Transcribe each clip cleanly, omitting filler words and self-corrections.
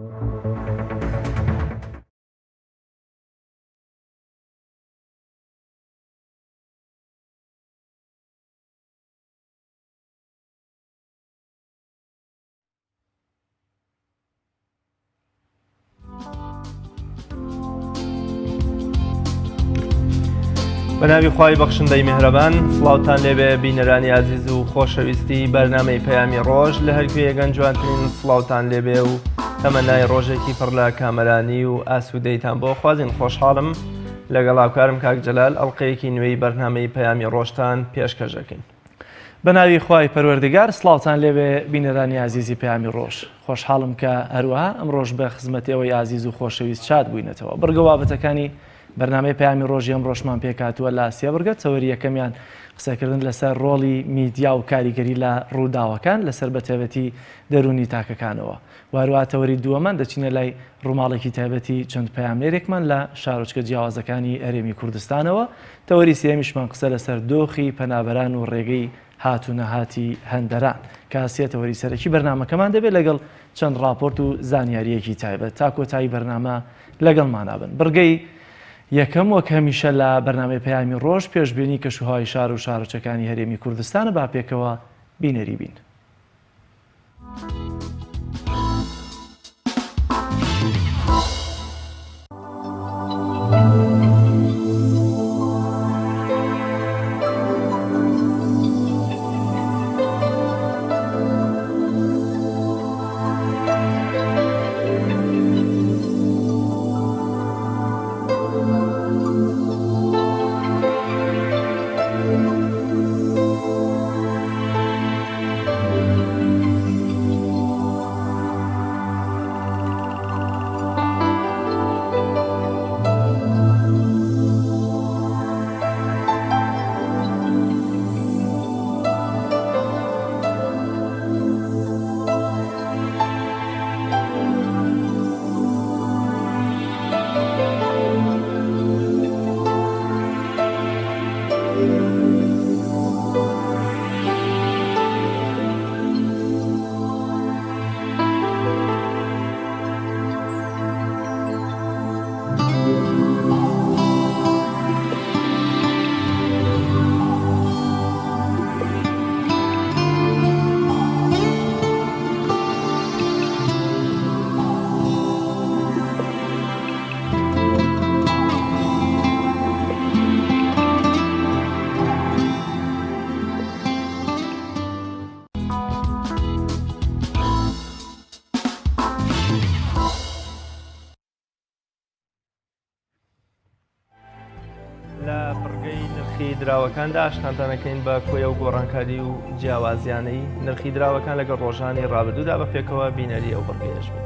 بە ناوی خوای بەخشندەی میهرەبان سڵاوتان لێبێ بینەرانی ئازیز و خۆشەویستی بەرنامەی پەیامی ڕۆژ لە هەرکوێیەگەن جوانترین سڵاوتان لێبێ و تەمەنای ڕۆژێکی پڕ لە کامەرانی و ئاسوودەیتان بۆ خوازین خۆشحاڵم لەگەڵ هاوکارم کاک جەلال ئەڵلقەیەکی نوێی بەرنامەی پەیامی ڕۆژتان پێشکەشەکەین. بە ناوی خوای پەروەردگار سڵاوتان لێبێ بینەرانی ئازیزی پەیامی ڕۆژ خۆشحاڵم کە هەروەها ئەمڕۆژ بە خزمەت ئێوەی ئازیز و خۆشەویست شاد بووینەتەوە بڕگە بابەتەکانی بەرنامەی پەیامی ڕۆژی ئەمڕۆشمان پێکهاتووە لە سێ بڕگە تەوەری یەکەمیان قسەکردن لەسەر ڕۆڵی میدیا و کاریگەری لە ڕووداوەکان لەسەر بەتایبەتی دەروونی تاکەکانەوە و هەروەها تەوەری دووەمان دەچینە لای ڕووماڵێکی تایبەتی چەند پەیامنێرێکمان لە شارۆچکە جیاوازەکانی هەرێمی کوردستانەوە، تەوەری سێیەمیشمان قسە لەسەر دۆخی پەنابەران و ڕێگەی هات و نەهاتی هەندەران کە سێ تەوەری سەرەکی بەرنامەکەمان دەبێت لەگەڵ چەند ڕاپۆرت و زانیارییەکی تایبەت تا کۆتایی بەرنامە لەگەڵمانا بن. بڕگەی یەکەم وەک هەمیشە لە بەرنامەی پەیامی ڕۆژ پێشبینی کەشوهەوای شار و شارۆچەکانی هەرێمی کوردستانە با پێکەوە بینەری بین. لە بڕگەی نرخی دراوەکاندا ئاشناتان ئەکەین بە کۆی ئەو گۆڕانکاری و جیاوازیانەی نرخی دراوەکان لەگەڵ ڕۆژانی ڕابردوودا بە پێکەوە بینەری ئەو بڕگەیەش بن.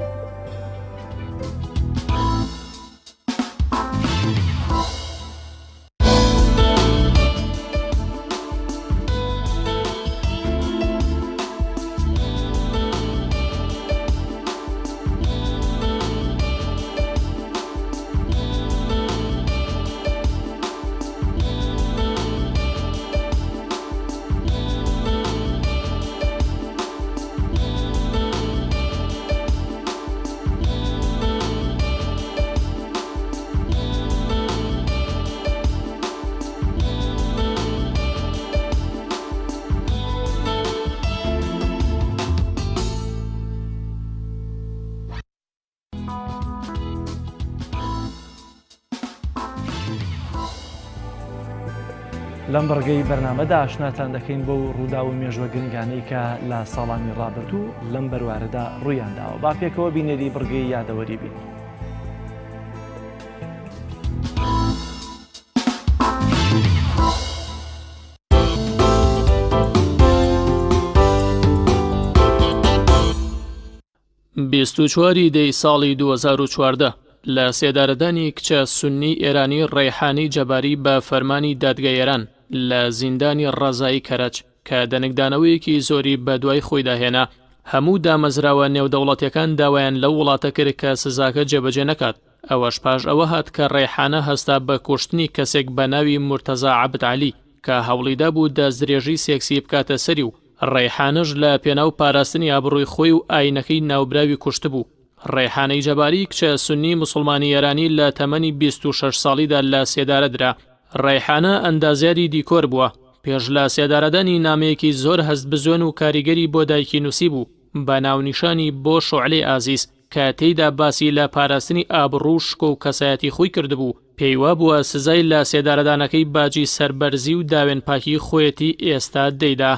لەم بڕگەی بەرنامەدا ئاشناتان دەکەین بەو ڕووداو و مێژوە گرنگانەی کە لە ساڵانی ڕابردوو لەم بەروارەدا ڕوویانداوە با پێکەوە بینەری بڕگەی یادەوەری بین. 24 ی دەی ساڵی 2014 لە سێدارەدانی کچە سوننی ئێرانی ڕەیحانەی جەباری بە فەرمانی دادگای ئێران لە زیندانی ڕەزایی کەرەج کە دەنگدانەوەیەکی زۆری بەدوای خۆیدا هێنا، هەموو دامەزراوە نێودەوڵەتیەکان داوایان لەو وڵاتە کرد کە سزاکە جێبەجێ نەکات، ئەوەش پاش ئەوە هات کە ڕەیحانە هەستا بە کوشتنی کەسێک بە ناوی مورتەزا عەبد عەلی کە هەوڵیدابوو دەستدرێژی سێکسی بکاتە سەری و ڕەیحانەش لە پێناو پاراستنی ئابڕووی خۆی و ئاینەکەی ناوبراوی کوشتبوو. ڕەیحانەی جەباری کچە سوننی موسڵمانی ئێرانی لە تەمەنی 26 ساڵیدا لە سێدارە درا. ڕەیحانە ئەندازیاری دیکۆر بووە، پێش لە سێدارەدانی نامەیەکی زۆر هەستبزوێن و کاریگەری بۆ دایکی نووسیبوو بە ناونیشانی بۆ شوعلەی ئازیز کە تێیدا باسی لە پاراستنی ئابڕوو و شکۆ و کەسایەتی خۆی کردبوو، پێی وابووە سزای لە سێدارەدانەکەی باجی سەربەرزی و داوێنپاکی خۆیەتی ئێستا دەیدا.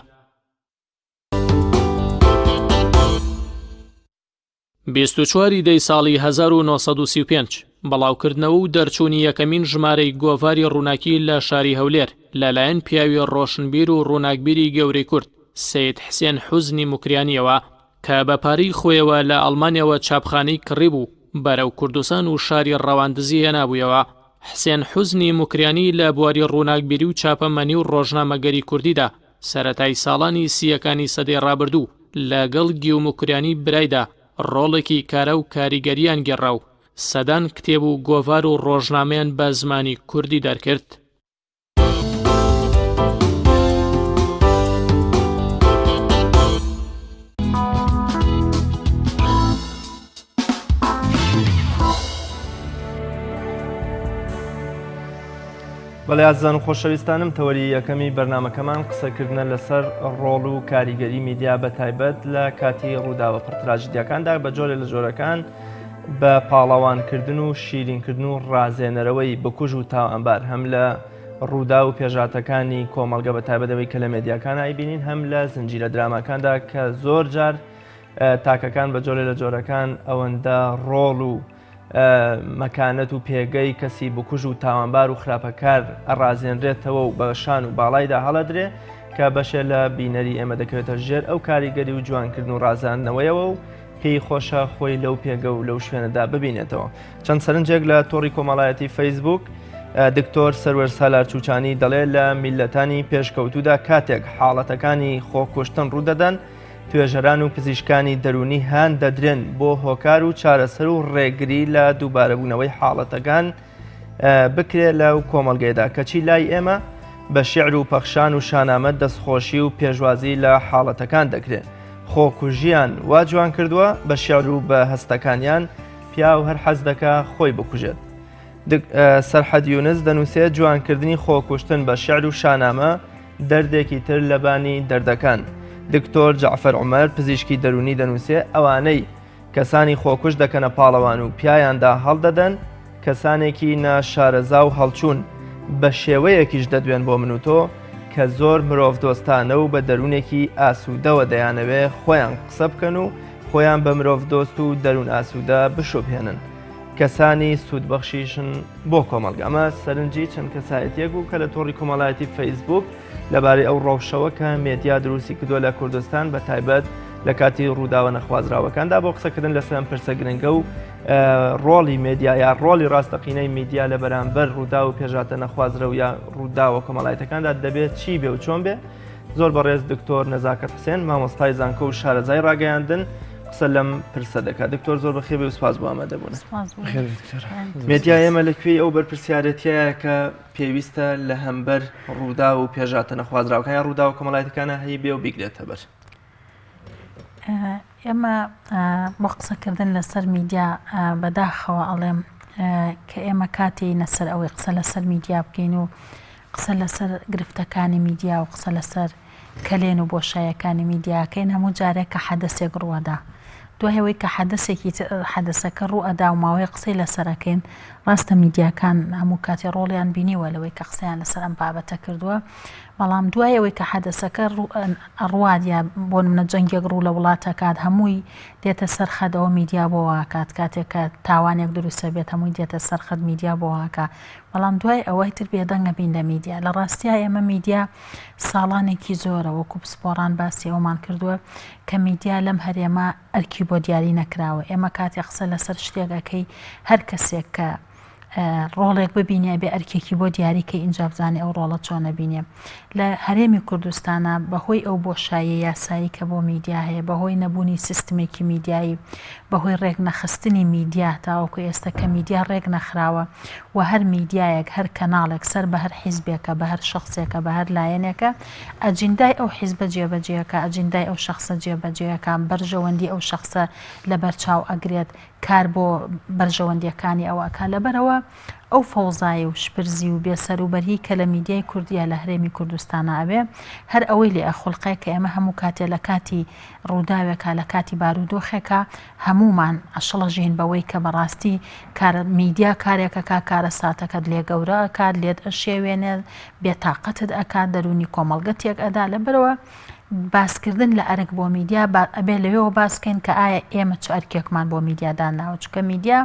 24 ی دەی ساڵی 1935، بڵاوکردنەوە و دەرچوونی یەکەمین ژمارەی گۆڤاری ڕووناکی لە شاری هەولێر لەلایەن پیاوی ڕۆشنبیر و ڕووناکبیری گەورەی کورد سەید حسێن حوزنی موکریانییەوە کە بە پارەی خۆیەوە لە ئەڵمانیاوە چاپخانەی کڕیبوو بەرەو کوردستان و شاری ڕەواندزی هێنابوویەوە. حسێن حوزنی موکریانی لە بواری ڕووناکبیری و چاپەمەنی و ڕۆژنامەگەری کوردیدا سەرەتای ساڵانی سییەکانی سەدەی ڕابردوو لە گەڵ گیو موکریانی برایدا ڕۆڵێکی کارا و کاریگەریان گێڕا و سەدان کتێب و گۆڤار و ڕۆژنامەیان بە زمانی کوردی دەرکرد. بەڵێ ئازیزان و خۆشەویستانم تەوەری یەکەمی بەرنمەکەمان قسەکردنە لەسەر ڕۆڵ و کاریگەری میدیا بە تایبەت لە کاتی ڕووداوە پڕتراژیدیاکاندا بە جۆرێ لە جۆرەکان بە پاڵەوانکردن و شیرینکردن و ڕازێنەرەوەی بکوژ و تاوانبار هەم لە ڕوودا و پێشاتەکانی کۆمەڵگە بە تایبەتەوەی کە لە مێدیاکان ئایبینین هەم لە زنجیرە دراماکاندا کە زۆر جار تاکەکان بە جۆرێ لە جۆرەکان ئەوەندە ڕۆڵ و مەکانەت و پێگەی کەسی بکوژ و تاوانبار و خراپەکار ئەڕازێنرێتەوە و بە شان و باڵایدا هەڵەدرێ کە بەشێ لە بینەری ئێمە دەکەوێتە ژێر ئەو کاریگەری و جوانکردن و ڕازاندنەوەیەوە و پێی خۆشە خۆی لەو پێگە و لەو شوێنەدا ببینێتەوە. چەند سەرنجێک لە تۆڕی کۆمەڵایەتی فەیسبوک دکتۆر سەروەر سالار چوچانی دەڵێ لە میلەتانی پێشکەوتوودا کاتێک حاڵەتەکانی خۆکوشتن ڕوودەدەن توێژەران و پزیشکانی دەروونی هان دەدرێن بۆ هۆکار و چارەسەر و ڕێگری لە دووبارەبوونەوەی حاڵەتەکان بکرێ لەو کۆمەڵگەیەدا، کەچی لای ئێمە بە شیعر و پەخشان و شانامە دەستخۆشی و پێشوازی لە حاڵەتەکان دەکرێ. خۆکوژییان وا جوان کردووە بە شیعر و بە هەستەکانیان پیاو هەر حەز دەکا خۆی بکوژێت. دک. سەرحەد یونس دەنووسێ جوانکردنی خۆکوشتن بە شیعر و شانامە دەردێکی تر لەبانی دەردەکان. دکتۆر جەعفەر عومەر پزیشکی دەروونی دەنووسێ ئەوانەی کەسانی خۆکوژ دەکەنە پاڵەوان و پیایاندا هەڵدەدەن، کەسانێکی نا شارەزا و هەڵچوون، بە شێوەیەکیش دەدوێن بۆ من و تۆ کە زۆر مرۆڤدۆستانە و بە دەروونێکی ئاسوودەوە دەیانەوێ خۆیان قسە بکەن و خۆیان بە مرۆڤدۆست و دەروون ئاسوودە بشوبهێنن. کەسانی سوودبەخشیشن بۆ کۆمەڵگە. ئەمە سەرنجی چەند کەسایەتییەک بوو کە لە تۆڕی کۆمەڵایەتی فەیسبووک لەبارەی ئەو ڕەوشەوە کە مێدیا دروستی کردووە لە کوردستان بە تایبەت لە کاتی ڕووداوە نەخوازراوەکاندا بۆ قسەکردن لەسەر ئەم پرسە گرنگە و ڕۆڵی مێدیا یا ڕۆڵی ڕاستەقینەی میدیا لە بەرامبەر ڕووداو و پێشهاتە نەخوازرە و یا ڕووداوە کۆمەڵایەتەکاندا دەبێت چی بێ و چۆن بێ زۆر بەڕێز دکتۆر نەزاکەت حسێن مامۆستای زانکۆ و شارەزای ڕاگەیاندن قسە لەم پرسە دەکات دکتۆر زۆر بەخێر بێ و سپاس بۆ ئامادەبوون مێدیا ئێمە لە کوێی ئەو بەرپرسیارەتیە کە پێویستە لە هەمبەر ڕووداو و پێشهاتە نەخوازراوەکان یا ڕووداوە کۆمەڵایەتەکانە هەی بێ و بیگرێتە بەر. ئێمە بۆ قسەکردن لەسەر میدیا بەداخەوە ئەڵێم کە ئێمە کاتێینە سەر ئەوەی قسە لەسەر میدیا بکەین و قسە لەسەر گرفتەکانی میدیا و قسە لەسەر کەلێن و بۆشایەکانی میدیاکەین هەموو جارێک کە حەدەسێک ڕووەدا دوای ئەوەی کە حەدەسێکی حەدەسەکە ڕوو ئەدا و ماوەیە قسەی لەسەر ئەکەین ڕاستە میدیاکان هەموو کاتێ ڕۆڵیان بینیوە لەوەی کە قسەیان لەسەر ئەم بابەتە کردووە بەڵام دوای ئەوەی کە حەدەسەکە ئەڕوات یا بۆ نمونە جەنگێک ڕوو لە وڵات ئەکات هەمووی دێتە سەر خەت ئەوە میدیا بۆ واکات کاتێک کە تاوانێک دروستە بێت هەمووی دێتە سەر خەت میدیا بۆ واکە بەڵام دوای ئەوەی تر بێدەنگە بین لە میدیا لە ڕاستیا ئێمە میدیا ساڵانێکی زۆرە وەکو پسپۆڕان باسی ئەومان کردووە کە میدیا لەم هەرێمە ئەرکی بۆ دیاری نەکراوە ئێمە کاتێ قسە لەسەر شتێک ئەکەی هەر کەسێک کە. ڕۆڵێک ببینێ ئەبێ ئەرکێکی بۆ دیاری کەی ئینجا بزانێ ئەو ڕۆڵە چۆن ئەبینێ. لە هەرێمی کوردستانا بەهۆی ئەو بۆشاییە یاسایی کە بۆ میدیا هەیە، بەهۆی نەبوونی سیستمێکی میدیایی، بەهۆی ڕێکنەخستنی میدیا تاوەکو ئێستا کە میدیا ڕێکنەخراوە و هەر میدیایەک، هەر کەناڵێک سەر بە هەر حیزبێکە، بە هەر شەخسێکە، بە هەر لایەنێکە، ئەجیندای ئەو حیزبە جێبەجێ ئەکا، ئەجیندای ئەو شەخسە جێبەجێ ئەکا، بەرژەوەندی ئەو شەخسە لەبەرچاو ئەگرێت، کار بۆ بەرژەوەندیەکانی ئەو ئەکا لەبەرئەوە ئەو فەوزایی و شپرزی و بێسەروبەریی کە لە میدیای کوردیا لە هەرێمی کوردستانا ئەبێ هەر ئەوەی لێ ئەخولقێ کە ئێمە هەموو کاتێ لە کاتی ڕووداوێکا لە کاتی بارودۆخێکا هەموومان ئەشڵەژین بەوەی کە بەڕاستی کارە میدیا کارێک ئەکا کارەساتەکەت لێ گەورە ئەکات لێت ئەشێوێنێ بێتاقەتت ئەکات دەروونی کۆمەڵگە تێک ئەدا لەبەرئەوە باسکردن لە ئەرک بۆ میدیا ئەبێ لەوێوە باس بکەین کە ئایا ئێمە چ ئەرکێکمان بۆ میدیا داناوە چونکە میدیا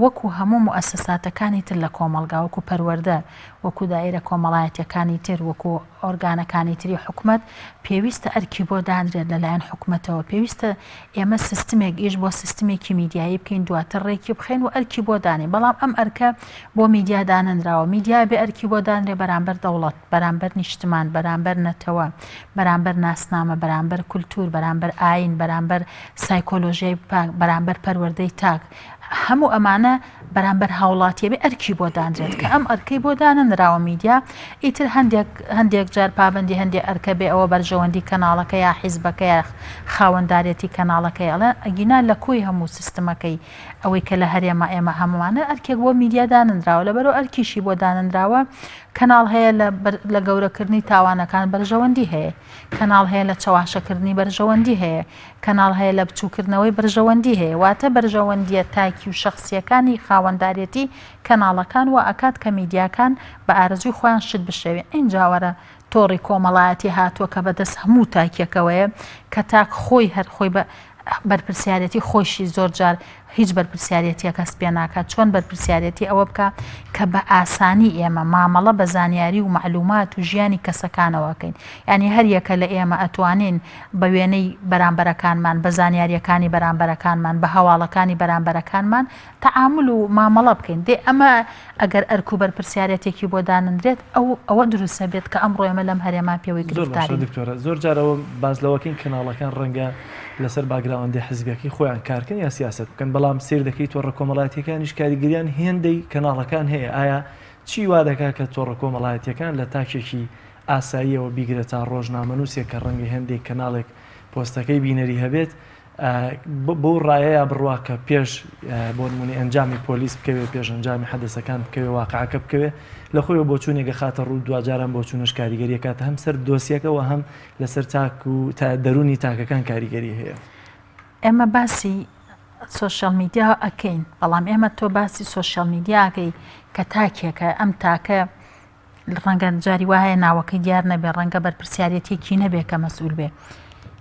وەکو هەموو موئەسەساتەکانی تر لە کۆمەڵگا وەکو پەروەردە وەکو دائیرە کۆمەڵایەتیەکانی تر وەکو ئۆرگانەکانی تری حکومەت پێویستە ئەرکی بۆ دانرێت لەلایەن حکومەتەوە پێویستە ئێمە سیستمێک ئیش بۆ سیستمێکی میدیایی بکەین دواتر ڕێکی بخەین و ئەرکی بۆ دانێین بەڵام ئەم ئەرکە بۆ میدیا دانەنراوە میدیا بێ ئەرکی بۆ دانرێ بەرامبەر دەوڵەت بەرامبەر نیشتمان، بەرامبەر نەتەوە، بەرامبەر ناسنامە، بەرامبەر کولتوور، بەرامبەر ئایین، بەرامبەر سایکۆلۆژیای پاک، بەرامبەر پەروەردەی تاک، هەموو ئەمانە بەرامبەر هاوڵاتی ئەبێ ئەرکی بۆ دانرێت، کە ئەم ئەرکەی بۆ دانەنراوە میدیا ئیتر هەندێک هەندێک جار پابەندی هەندێ ئەرکە بێ ئەوە بەرژەوەندی کەناڵەکە یا حیزبەکە یا خاوەندارێتی کەناڵەکەی ئەڵێ ئەگینا لە کۆی هەموو سیستمەکەی ئەوەی کە لە هەرێمە ئێمە هەمووانە ئەرکێک بۆ میدیا دانەنراوە لەبەرئەوە ئەرکیشی بۆ دانەنراوە کەناڵ هەیە لە لە گەورەکردنی تاوانەکان بەرژەوەندی هەیە، کەناڵ هەیە لە چەواشەکردنی بەرژەوەندی هەیە، کەناڵ هەیە لە بچووکردنەوەی بەرژەوەندی هەیە، واتە بەرژەوەندییە تاکی و شەخسییەکانی خاوەندارێتی کەناڵەکان وا ئەکات کە میدیاکان بە ئارەزووی خۆیان شت بشێوێن ئینجا وەرە تۆڕی کۆمەڵایەتی هاتووە کە بەدەست هەموو تاکێکەوەیە کە تاک خۆی هەر خۆی بە بەرپرسیارێتی خۆیشی زۆر جار هیچ بەرپرسیارێتیەک هەست پێ ناکات چۆن بەرپرسیارێتی ئەوە بکا کە بە ئاسانی ئێمە مامەڵە بە زانیاری و مەعلومات و ژیانی کەسەکانەوە ئەکەین یانی هەر یەکە لە ئێمە ئەتوانین بە وێنەی بەرامبەرەکانمان بە زانیاریەکانی بەرامبەرەکانمان بە هەواڵەکانی بەرامبەرەکانمان تەعامول و مامەڵە بکەین دێ ئەمە ئەگەر ئەرک و بەرپرسیارێتێکی بۆ دانەنرێت ئەو ئەوە دروستە بێت کە ئەمڕۆ ئێمە لەم هەرێمە پێوەی زۆر باشە گرفتارین. دکتۆرە زۆر جار ئەوە باس لەوەکەین کەناڵەکان ڕەنگە لەسەر background ی حزبیەکەی خۆیان کارکەن یا سیاسەت بکەن بەڵام سەیر دەکەی تۆڕە کۆمەڵایەتیەکانیش کاریگەریان هێندەی کەناڵەکان هەیە ئایا چی وا دەکات کە تۆڕە کۆمەڵایەتیەکان لە تاکێکی ئاساییەوە بیگرە تا ڕۆژنامەنووسێک کە ڕەنگە هێندێک کەناڵێک پۆستەکەی بینەری هەبێت بەو ڕایەیا بڕوا کە پێش بۆ نمونەی ئەنجامی پۆلیس بکەوێ پێش ئەنجامی حەدەسەکان بکەوێ واقعەکە بکەوێ لە خۆیەوە بۆچوونێک ئەخاتە ڕوو دواجاران بۆچوونەش کاریگەری ئەکاتە هەم سەر دۆسیەکە و هەم لەسەر تاک و تا دەروونی تاکەکان کاریگەری هەیە. ئێمە باسی سۆشیال میدیا ئەکەین بەڵام ئێمە تۆ باسی سۆشیال میدیا ئەکەی کە تاکێکە ئەم تاکە ڕەنگە جاری وا هەیە ناوەکەی دیار نەبێ ڕەنگە بەرپرسیارەتێکی نەبێ کە مەسئول بێ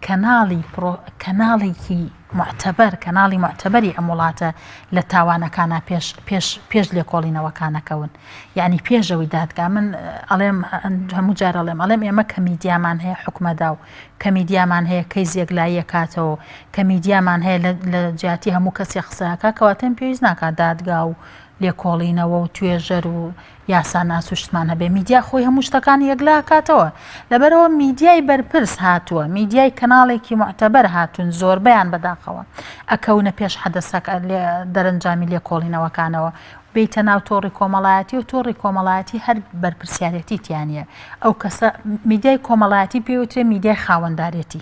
کەناڵی پرۆ کەناڵێکی معتەبەر کەناڵی معتەبەری ئەم وڵاتە لە تاوانەکانە پێش پێش پێش لێکۆڵینەوەکانەکەون یعنی پێشەوەی دادگا من ئەڵێم هەموو جار ئەڵێم ئەڵێم ئێمە کە میدیامان هەیە حکومەدا و کە میدیامان هەیە کەیس یەکلاییە کاتەوە کە میدیامان هەیە لە جیاتی هەموو کەسی قسەکە کەواتەم پێویست ناکات دادگا و لێکۆڵینەوە و توێژەر و یاساناس و شتمان هەبێ میدیا خۆی هەموو شتەکانی یەکلا ئەکاتەوە لەبەرئەوە میدیای بەرپرس هاتووە میدیای کەناڵێکی موعتەبەر هاتوون زۆربەیان بەداخەوە ئەکەونە پێش حەدەسەکە دەرەنجامی لێکۆڵینەوەکانەوە بیتە ناو تۆڕی کۆمەڵایەتی و تۆڕی کۆمەڵایەتی هەر بەرپرسیارەتی تیانە ئەو کەسە میدیای کۆمەڵایەتی پێوترێ میدیای خاوەندارێتی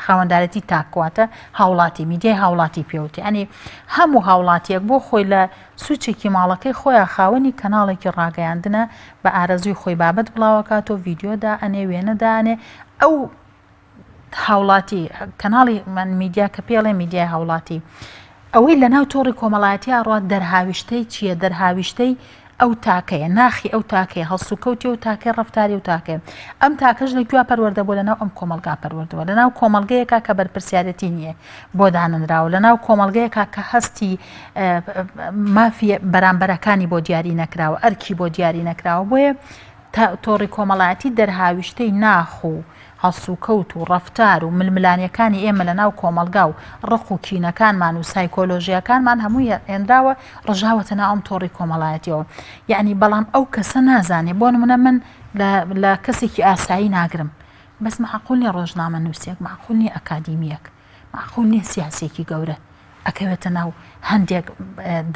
خاوەندارێتی تاک واتە هاوڵاتی میدیای هاوڵاتی پێوتی ئەنی هەموو هاوڵاتیەک بۆ خۆی لە سوچێکی ماڵەکەی خۆیان خاوەنی کەناڵێکی ڕاگەیاندنە بە ئارەزووی خۆی بابەت بڵاوەکاتەوە ڤیددیو دا ئەنێ وێنە دانێ ئەو هاوڵاتی کەناڵی من میدیا کە پێڵێ میدیای هاوڵاتی ئەوەی لەناو تۆڕی کۆمەڵایەتی ئەڕوات دەرهاویشتەی چییە؟ دەرهاویشتەی ئەو تاکەیە، ناخی ئەو تاکەیە، هەڵسوکەوتی ئەو تاکەیە، ڕەفتاری ئەو تاکەیە. ئەم تاکەش لە کوێ پەروەردە بووە؟ لەناو ئەم کۆمەڵگا پەروەردە بووە. لەناو کۆمەڵگەیەکا کە بەرپرسیارێتی نییە بۆ دانەنراوە، لەناو کۆمەڵگەیەکا کە هەستی مافی بەرامبەرەکانی بۆ دیاری نەکراوە، ئەرکی بۆ دیاری نەکراوە. بۆیە تۆڕی کۆمەڵایەتی دەرهاویشتەی ناخ و. هەڵسوکەوت و ڕەفتار و ململانێکانی ئێمە لە ناو کۆمەڵگا و ڕق و کینەکانمان و سایکۆلۆژیاکانمان هەمووی هێنراوە ڕژاوەتە ناو ئەم تۆڕی کۆمەڵایەتیەوە یەعنی بەڵام ئەو کەسە نازانێ بۆ نمونە من لە کەسێکی ئاسایی ناگرم بەس معقول نیە ڕۆژنامە نووسێک معقول نیە ئەکادیمیەک معقول نیە سیاسێکی گەورە ئەکەوێتە ناو هەندێک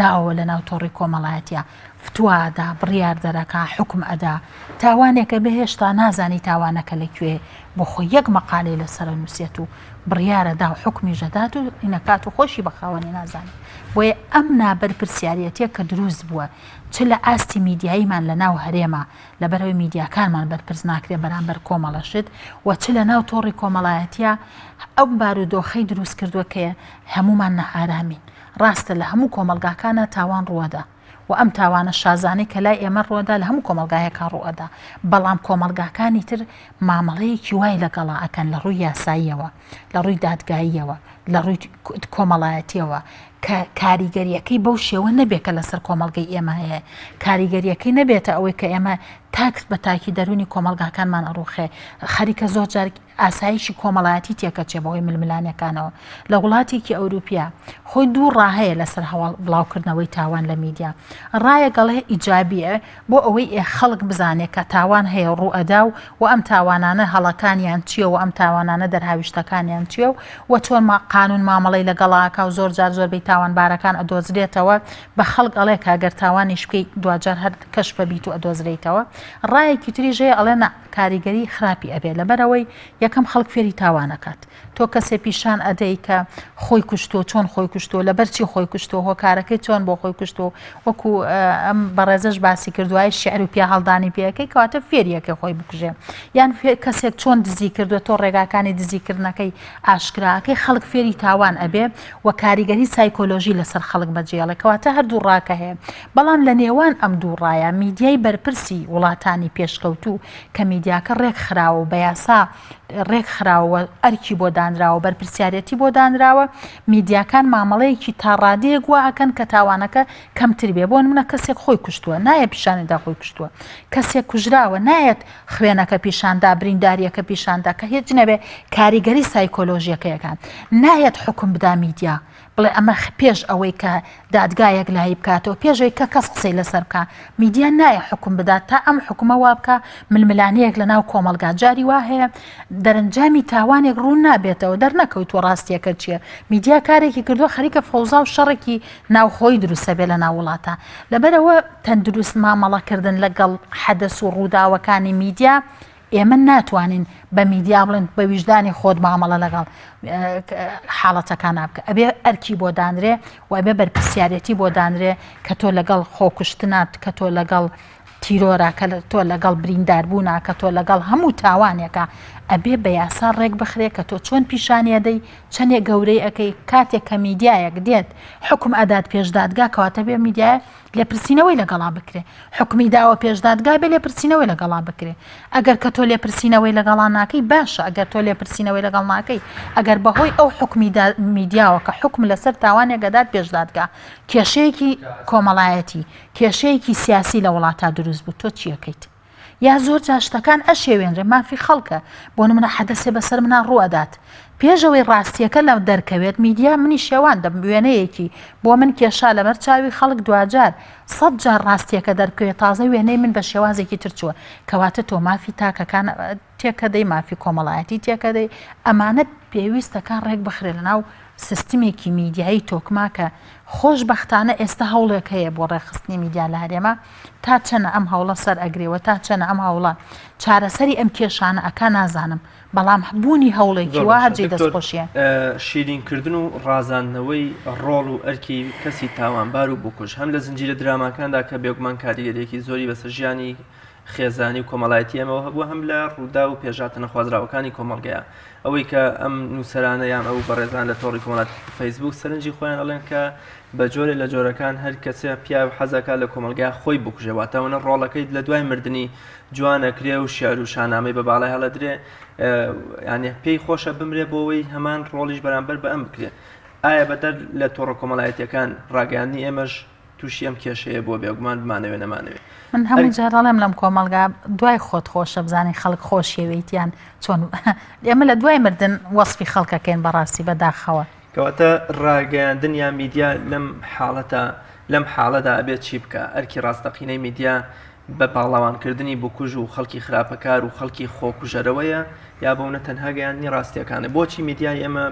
داوە لە ناو تۆڕی کۆمەڵایەتە فتوا دا بڕیار دەرەکا حوکم ئەدا تاوانێکە بێ هێشتا نازانی تاوانەکە لە کوێ بۆ خۆی یەک مەقالەی لەسەر نووسێت و بڕیارە دا و حوکمیش دەدات و ئینەکات و خۆشی بە خاوەنی نازانێت بۆیە ئەم نابەرپرسیارەتیە کە دروست بووە چ لە ئاستی میدیاییمان لە ناو هەرێمە لەبەرئەوەی میدیاکانمان بەرپرس ناکرێت بەرامبەر کۆمەڵە شت و چ لە ناو تۆڕی کۆمەڵایەتیە ئەم بارودۆخەی دروست کردووە کە هەمومان نائارامین ڕاستە لە هەموو کۆمەڵگاکانە تاوان ڕووەدا و ئەم تاوانە شازانەی کە لای ئێمە ڕووەدا لە هەموو کۆمەڵگایەکا ڕووئەدا بەڵام کۆمەڵگاکانی تر مامەڵەیەکی وای لەگەڵا ئەکەن لە ڕووی یاساییەوە لە ڕووی دادگاییەوە لە ڕووی کۆمەڵایەتیەوە کە کاریگەریەکەی بەو شێوە نەبێت کە لەسەر کۆمەڵگەی ئێمە هەیە کاریگەریەکەی نەبێتە ئەوەی کە ئێمە تاک بە تاکی دەرونی کۆمەڵگاکانمان ئەڕوخێ خەریکە زۆر جار ئاسایشی کۆمەڵایەتی تێکەچێ بەهۆی ململانێکانەوە لە وڵاتێکی ئەوروپیا خۆی دوو ڕا هەیە لەسەر هەواڵ بڵاوکردنەوەی تاوان لە میدیا ڕایەک ئەڵێ ئیجابیە بۆ ئەوەی ئێ خەڵک بزانێ کە تاوان هەیە ڕوو ئەدا و و ئەم تاوانانە هەڵەکانیان چیە و ئەم تاوانانە دەرهاویشتەکانیان چیە و و چۆن ما قانون مامەڵەی لەگەڵا ئەکا و زۆر جار زۆربەی تاوانبارەکان ئەدۆزرێتەوە بە خەڵک ئەڵێ کە گەر تاوانیش بکەی دواجار هەر کەشف ئەبیت و ئەدۆزرێیتەوە ڕایەکی تریش هەیە ئەڵێ نا کاریگەری خراپی ئەبێ لەبەرئەوەی یەکەم خەڵک فێری تاوان ئەکات تۆ کەسێ پیشان ئەدەی کە خۆی کوشتووە چۆن خۆی کوشتووە لەبەر چی خۆی کوشتووە هۆکارەکەی چۆن بۆ خۆی کوشتووە وەکو ئەم بەڕێزەش باسی کردوای شعر و پیا هەڵدانی پێەکەی کەواتە فێریەکە خۆی بکوژێ یان کەسێک چۆن دزی کردووە تۆ ڕێگاکانی دزیکردنەکەی ئاشکراکەی خەڵک فێری تاوان ئەبێ و کاریگەری سایکۆلۆژی لەسەر خەڵک بەجێڵێ کەواتە هەردوو ڕاکە هەیە بەڵام لە نێوان ئەم دوو ڕایە میدیای بەرپرسی وڵاتانی پێشکەوتوو کە میدیاکە ڕێکخراوە و بە یاسا ڕێکخراوە و ئەرکی بۆ دانراوە بەرپرسیارەتی بۆ دانراوە میدیاکان مامەڵەیەکی تا ڕادەیەک وا ئەکەن کە تاوانەکە کەمتر بێ بۆ نمونە کەسێک خۆی کوشتووە نایە پیشانیدا خۆی کوشتووە کەسێک کوژراوە نایەت خوێنەکە پیشاندا برینداریەکە پیشاندا کە هیچ نەبێ کاریگەری سایکۆلۆژیەکەیەکان نایەت حکم بدا میدیا بڵێ ئەمە پێش ئەوەی کە دادگا یەکلایی بکاتەوە، پێش ئەوەی کە کەس قسەی لەسەر بکا، میدیا نایە حوکم بدات تا ئەم حوکمە وا بکا ململانێیەک لەناو کۆمەڵگا جاری وا هەیە دەرەنجامی تاوانێک ڕوون نابێتەوە دەرنەکەوتووە ڕاستیەکە چییە میدیا کارێکی کردووە خەریکە فەوزا و شەڕێکی ناوخۆیی دروستە بێ لەناو وڵاتە لەبەرئەوە تەندروست مامەڵەکردن لەگەڵ حەدەس و ڕووداوەکانی میدیا ئێمە ناتوانین بە میدیا بڵێن بە ویژدانی خۆت مامەڵە لەگەڵ حاڵەتەکانا بکە ئەبێ ئەرکی بۆ دانرێ و ئەبێ بەرپرسیارەتی بۆ دانرێ کە تۆ لەگەڵ خۆکوشتنات کە تۆ لەگەڵ تیرۆرا کە تۆ لەگەڵ برینداربوونا کە تۆ لەگەڵ هەموو تاوانێکە ئەبێ بە یاسا ڕێک بخرێ کە تۆ چۆن پیشانیەدەی چەندێک گەورەی ئەەکەی کاتێک کە میدیایەک دێت حکم ئەدات پێش دادگا کەواتە بێ میدیایە لێپرسینەوەی لەگەڵا بکرێ حوکمی داوە پێش دادگا بێ لێپرسینەوەی لەگەڵا بکرێ ئەگەر کە تۆ لێپرسینەوەی لەگەڵا ناکەی باشە ئەگەر تۆ لێپرسینەوەی لەگەڵ ناکەی ئەگەر بەهۆی ئەو حوکمی میدیاوە کە حوکم لەسەر تاوانێک ئەدات پێش دادگا کێشەیەکی کۆمەڵایەتی کێشەیەکی سیاسی لە وڵاتا دروست بوو تۆ چیەکەیت یا زۆر جار شتەکان ئەشێوێنرێ مافی خەڵکە بۆ نمونە حەدەسێ بەسەر منا ڕوو ئەدات پێش ئەوەی ڕاستیەکە لە دەرکەوێت میدیا منی شێواندم وێنەیەکی بۆ من کێشا لەبەر چاوی خەڵک دواجار سەد جار ڕاستیەکە دەربکەوێت تازە وێنەی من بە شێوازێکی تر چووە کەواتە تۆ مافی تاکەکان تێکەدەی مافی کۆمەڵایەتی تێکەدەی ئەمانە پێویستەکان ڕێک بخرێ لەناو سیستمێکی میدیایی تۆکمە کە خۆشبەختانە ئێستا هەوڵێک هەیە بۆ ڕێکخستنی میدیا لە هەرێما تا چەنە ئەم هەوڵە سەر ئەگرێ و تا چەنە ئەم هەوڵە چارەسەری ئەم کێشانە ئەکا نازانم بەڵام بوونی هەوڵێکی زۆر وا باشە هەر جێی دکتۆر دەستخۆشیە. شیرینکردن و ڕازاندنەوەی ڕۆڵ و ئەرکی کەسی تاوانبار و بکوژ هەم لە زنجیرە دراماکاندا کە بێگومان کاریگەریەکی زۆری بەسەر ژیانی خێزانی و کۆمەڵایەتی ئێمەوە هەبووە هەم لە ڕووداو و پێشهاتە نەخوازراوەکانی کۆمەڵگەیە ئەوەی کە ئەم نووسەرانە یان ئەو بەڕێزان لە تۆڕی کۆمەڵاتی فەیسبوک سەرنجی خۆیان ئەڵێن کە بە جۆرێ لە جۆرەکان هەر کەسێ پیاو حەزەکات لە کۆمەڵگا خۆی بکوژێ واتە ئەوەنە ڕۆڵەکەی لە دوای مردنی جوان ئەکرێ و شعر و شانامەی بە باڵای هەڵەدرێ یانە پێی خۆشە بمرێ بۆەوەی هەمان ڕۆڵیش بەرامبەر بە ئەم بکرێ ئایا بەدەر لە تۆڕە کۆمەڵایەتیەکان ڕاگەیاندنی ئێمەش. تووشی ئەم کێشەیە بووە بێگومان بمانەوێ نەمانەوێ. من هەموو جار ئەڵێم لەم کۆمەڵگا دوای خۆت خۆشە بزانین خەڵک خۆشیەوێیتیان چۆن ئێمە لە دوای مردن وەسفی خەڵکەکەین بەڕاستی بەداخەوە. کەواتە ڕاگەیاندن یان میدیا لەم حاڵەتە لەم حاڵەدا ئەبێت چی بکا؟ ئەرکی ڕاستەقینەی میدیا بە پاڵەوانکردنی بکوژ و خەڵکی خراپەکار و خەڵکی خۆکوژەرەوەیە یا بەونە تەنها گەیاندنی ڕاستیەکانە؟ بۆچی میدیای ئێمە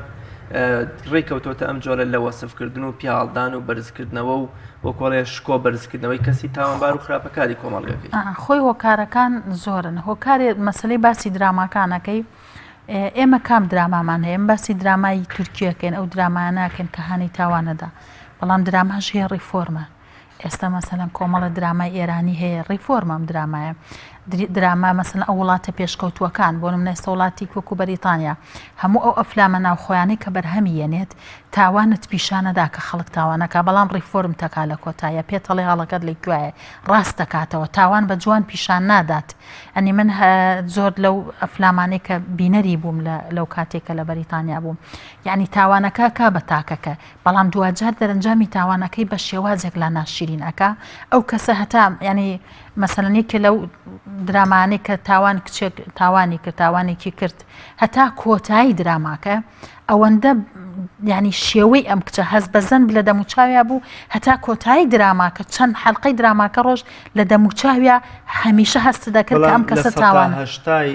ڕێی کەوتۆتە ئەم جۆرە لە وەسفکردن و پیاهەڵدان و بەرزکردنەوە و وەکۆڵێ شکۆ بەرزکردنەوەی کەسی تاوانبار و خراپەکاری کۆمەڵگەکەی؟ خۆی هۆکارەکان زۆرن هۆکارێ مەسەلەی باسی دراماکانەکەی ئێمە کام درامامان هەیە باسی درامای تورکیەکەین ئەو درامایانەکەن کە هانی تاوانەدا بەڵام دراماش هەیە ڕیفۆرمە ئێستا مەسەلەن کۆمەڵە درامای ئێرانی هەیە ڕیفۆرمە ئەم درامایە دراما مەسەلەن ئەو وڵاتە پێشکەوتووەکان بۆ نمونە ئێستا وڵاتی وەکو بەریتانیا هەموو ئەو ئەفلامە ناوخۆیانەی کە بەرهەمی یەنێت تاوانت پیشانەدا کە خەڵک تاوانەکە بەڵام ڕیفۆرم تەکا لە کۆتایە پێتەڵێ هەڵەکەت لە کوایە ڕاست دەکاتەوە تاوان بە جوان پیشان نادات ئەنی من زۆر لەو ئەفلامانەی کە بینەری بووم لە لەو کاتێک کە لە بەریتانیا بووم یعنی تاوانەکە کا بە تاکەکە بەڵام دواجار دەرەنجامی تاوانەکەی بە شێوازێک لا ناشیرین ئەکا ئەو کەسە هەتا یعنی مەسەلەن یەکێ لەو درامانەی کە تاوان کچێک تاوانی کرد تاوانێکی کرد هەتا کۆتایی دراماکە ئەوەندە یعنی شێوەی ئەم کچە هەست بە زەنب لە دەموچاویا بوو هەتا کۆتایی دراماکە چەند حلقەی دراماکە ڕۆژ لە دەموچاویا هەمیشە هەست دەکرد کە ئەم کەسە تاوان هەشتای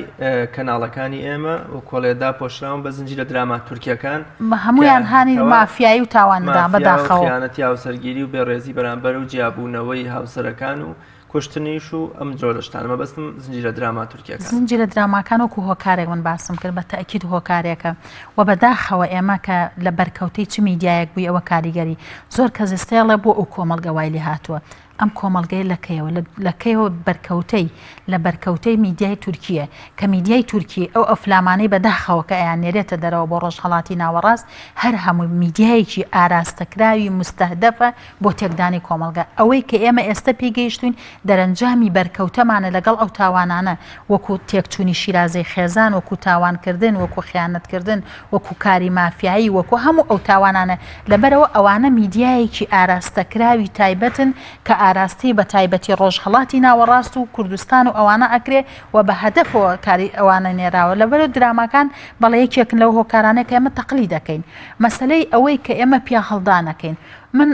کەناڵەکانی ئێمە و کۆڵێ داپۆشراون بە زنجیرە دراما تورکیەکان هەمویان هانی مافیایی و تاواندا بەداخەوە خیانەتی هاوسەرگیری و بێڕێزی بەرامبەر و جیابوونەوەی هاوسەرەکان و کوشتنیش و ئەم جۆرە شتانە مەبەستم زنجیرە دراما تورکیەکان. زنجیرە دراماکان وەکو هۆکارێک من باسم کرد بە تەئکید هۆکارێکە و بەداخەوە ئێمە کە لە بەرکەوتەی چ میدیایەک بووی ئەوە کاریگەری زۆر کەس ئێستا ئەڵێ بۆ ئەو کۆمەڵگە وای لێ هاتووە ئەم کۆمەڵگەیە لە کەیەوە لە کەیەوە بەرکەوتەی لە بەرکەوتەی میدیای تورکییە کە میدیای تورکی ئەو ئەفلامانەی بەداخەوە کە ئەیاننێرێتە دەرەوە بۆ ڕۆژهەڵاتی ناوەڕاست هەر هەمووی میدیایەکی ئاراستەکراوی موستەهدەفە بۆ تێکدانی کۆمەڵگە ئەوەی کە ئێمە ئێستە پێی گەیشتووین دەرەنجامی بەرکەوتەمانە لەگەڵ ئەو تاوانانە وەکو تێکچوونی شیرازەی خێزان وەکو تاوانکردن وەکو خیانەتکردن وەکو کاری مافیایی وەکو هەموو ئەو تاوانانە لەبەرئەوە ئەوانە میدیایەکی ئاراستەکراوی تایبەتن کە ئاراستەی بە تایبەتی ڕۆژهەڵاتی ناوەڕاست و کوردستان و ئەوانە ئەکرێ و بە هەدەفەوە کاری ئەوانە نێراوە لەبەرئەوە دراماکان بەڵێ یەکێکن لەو هۆکارانەی کە ئێمە تەقلید ئەکەین مەسەلەی ئەوەی کە ئێمە پیاهەڵدانەکەین من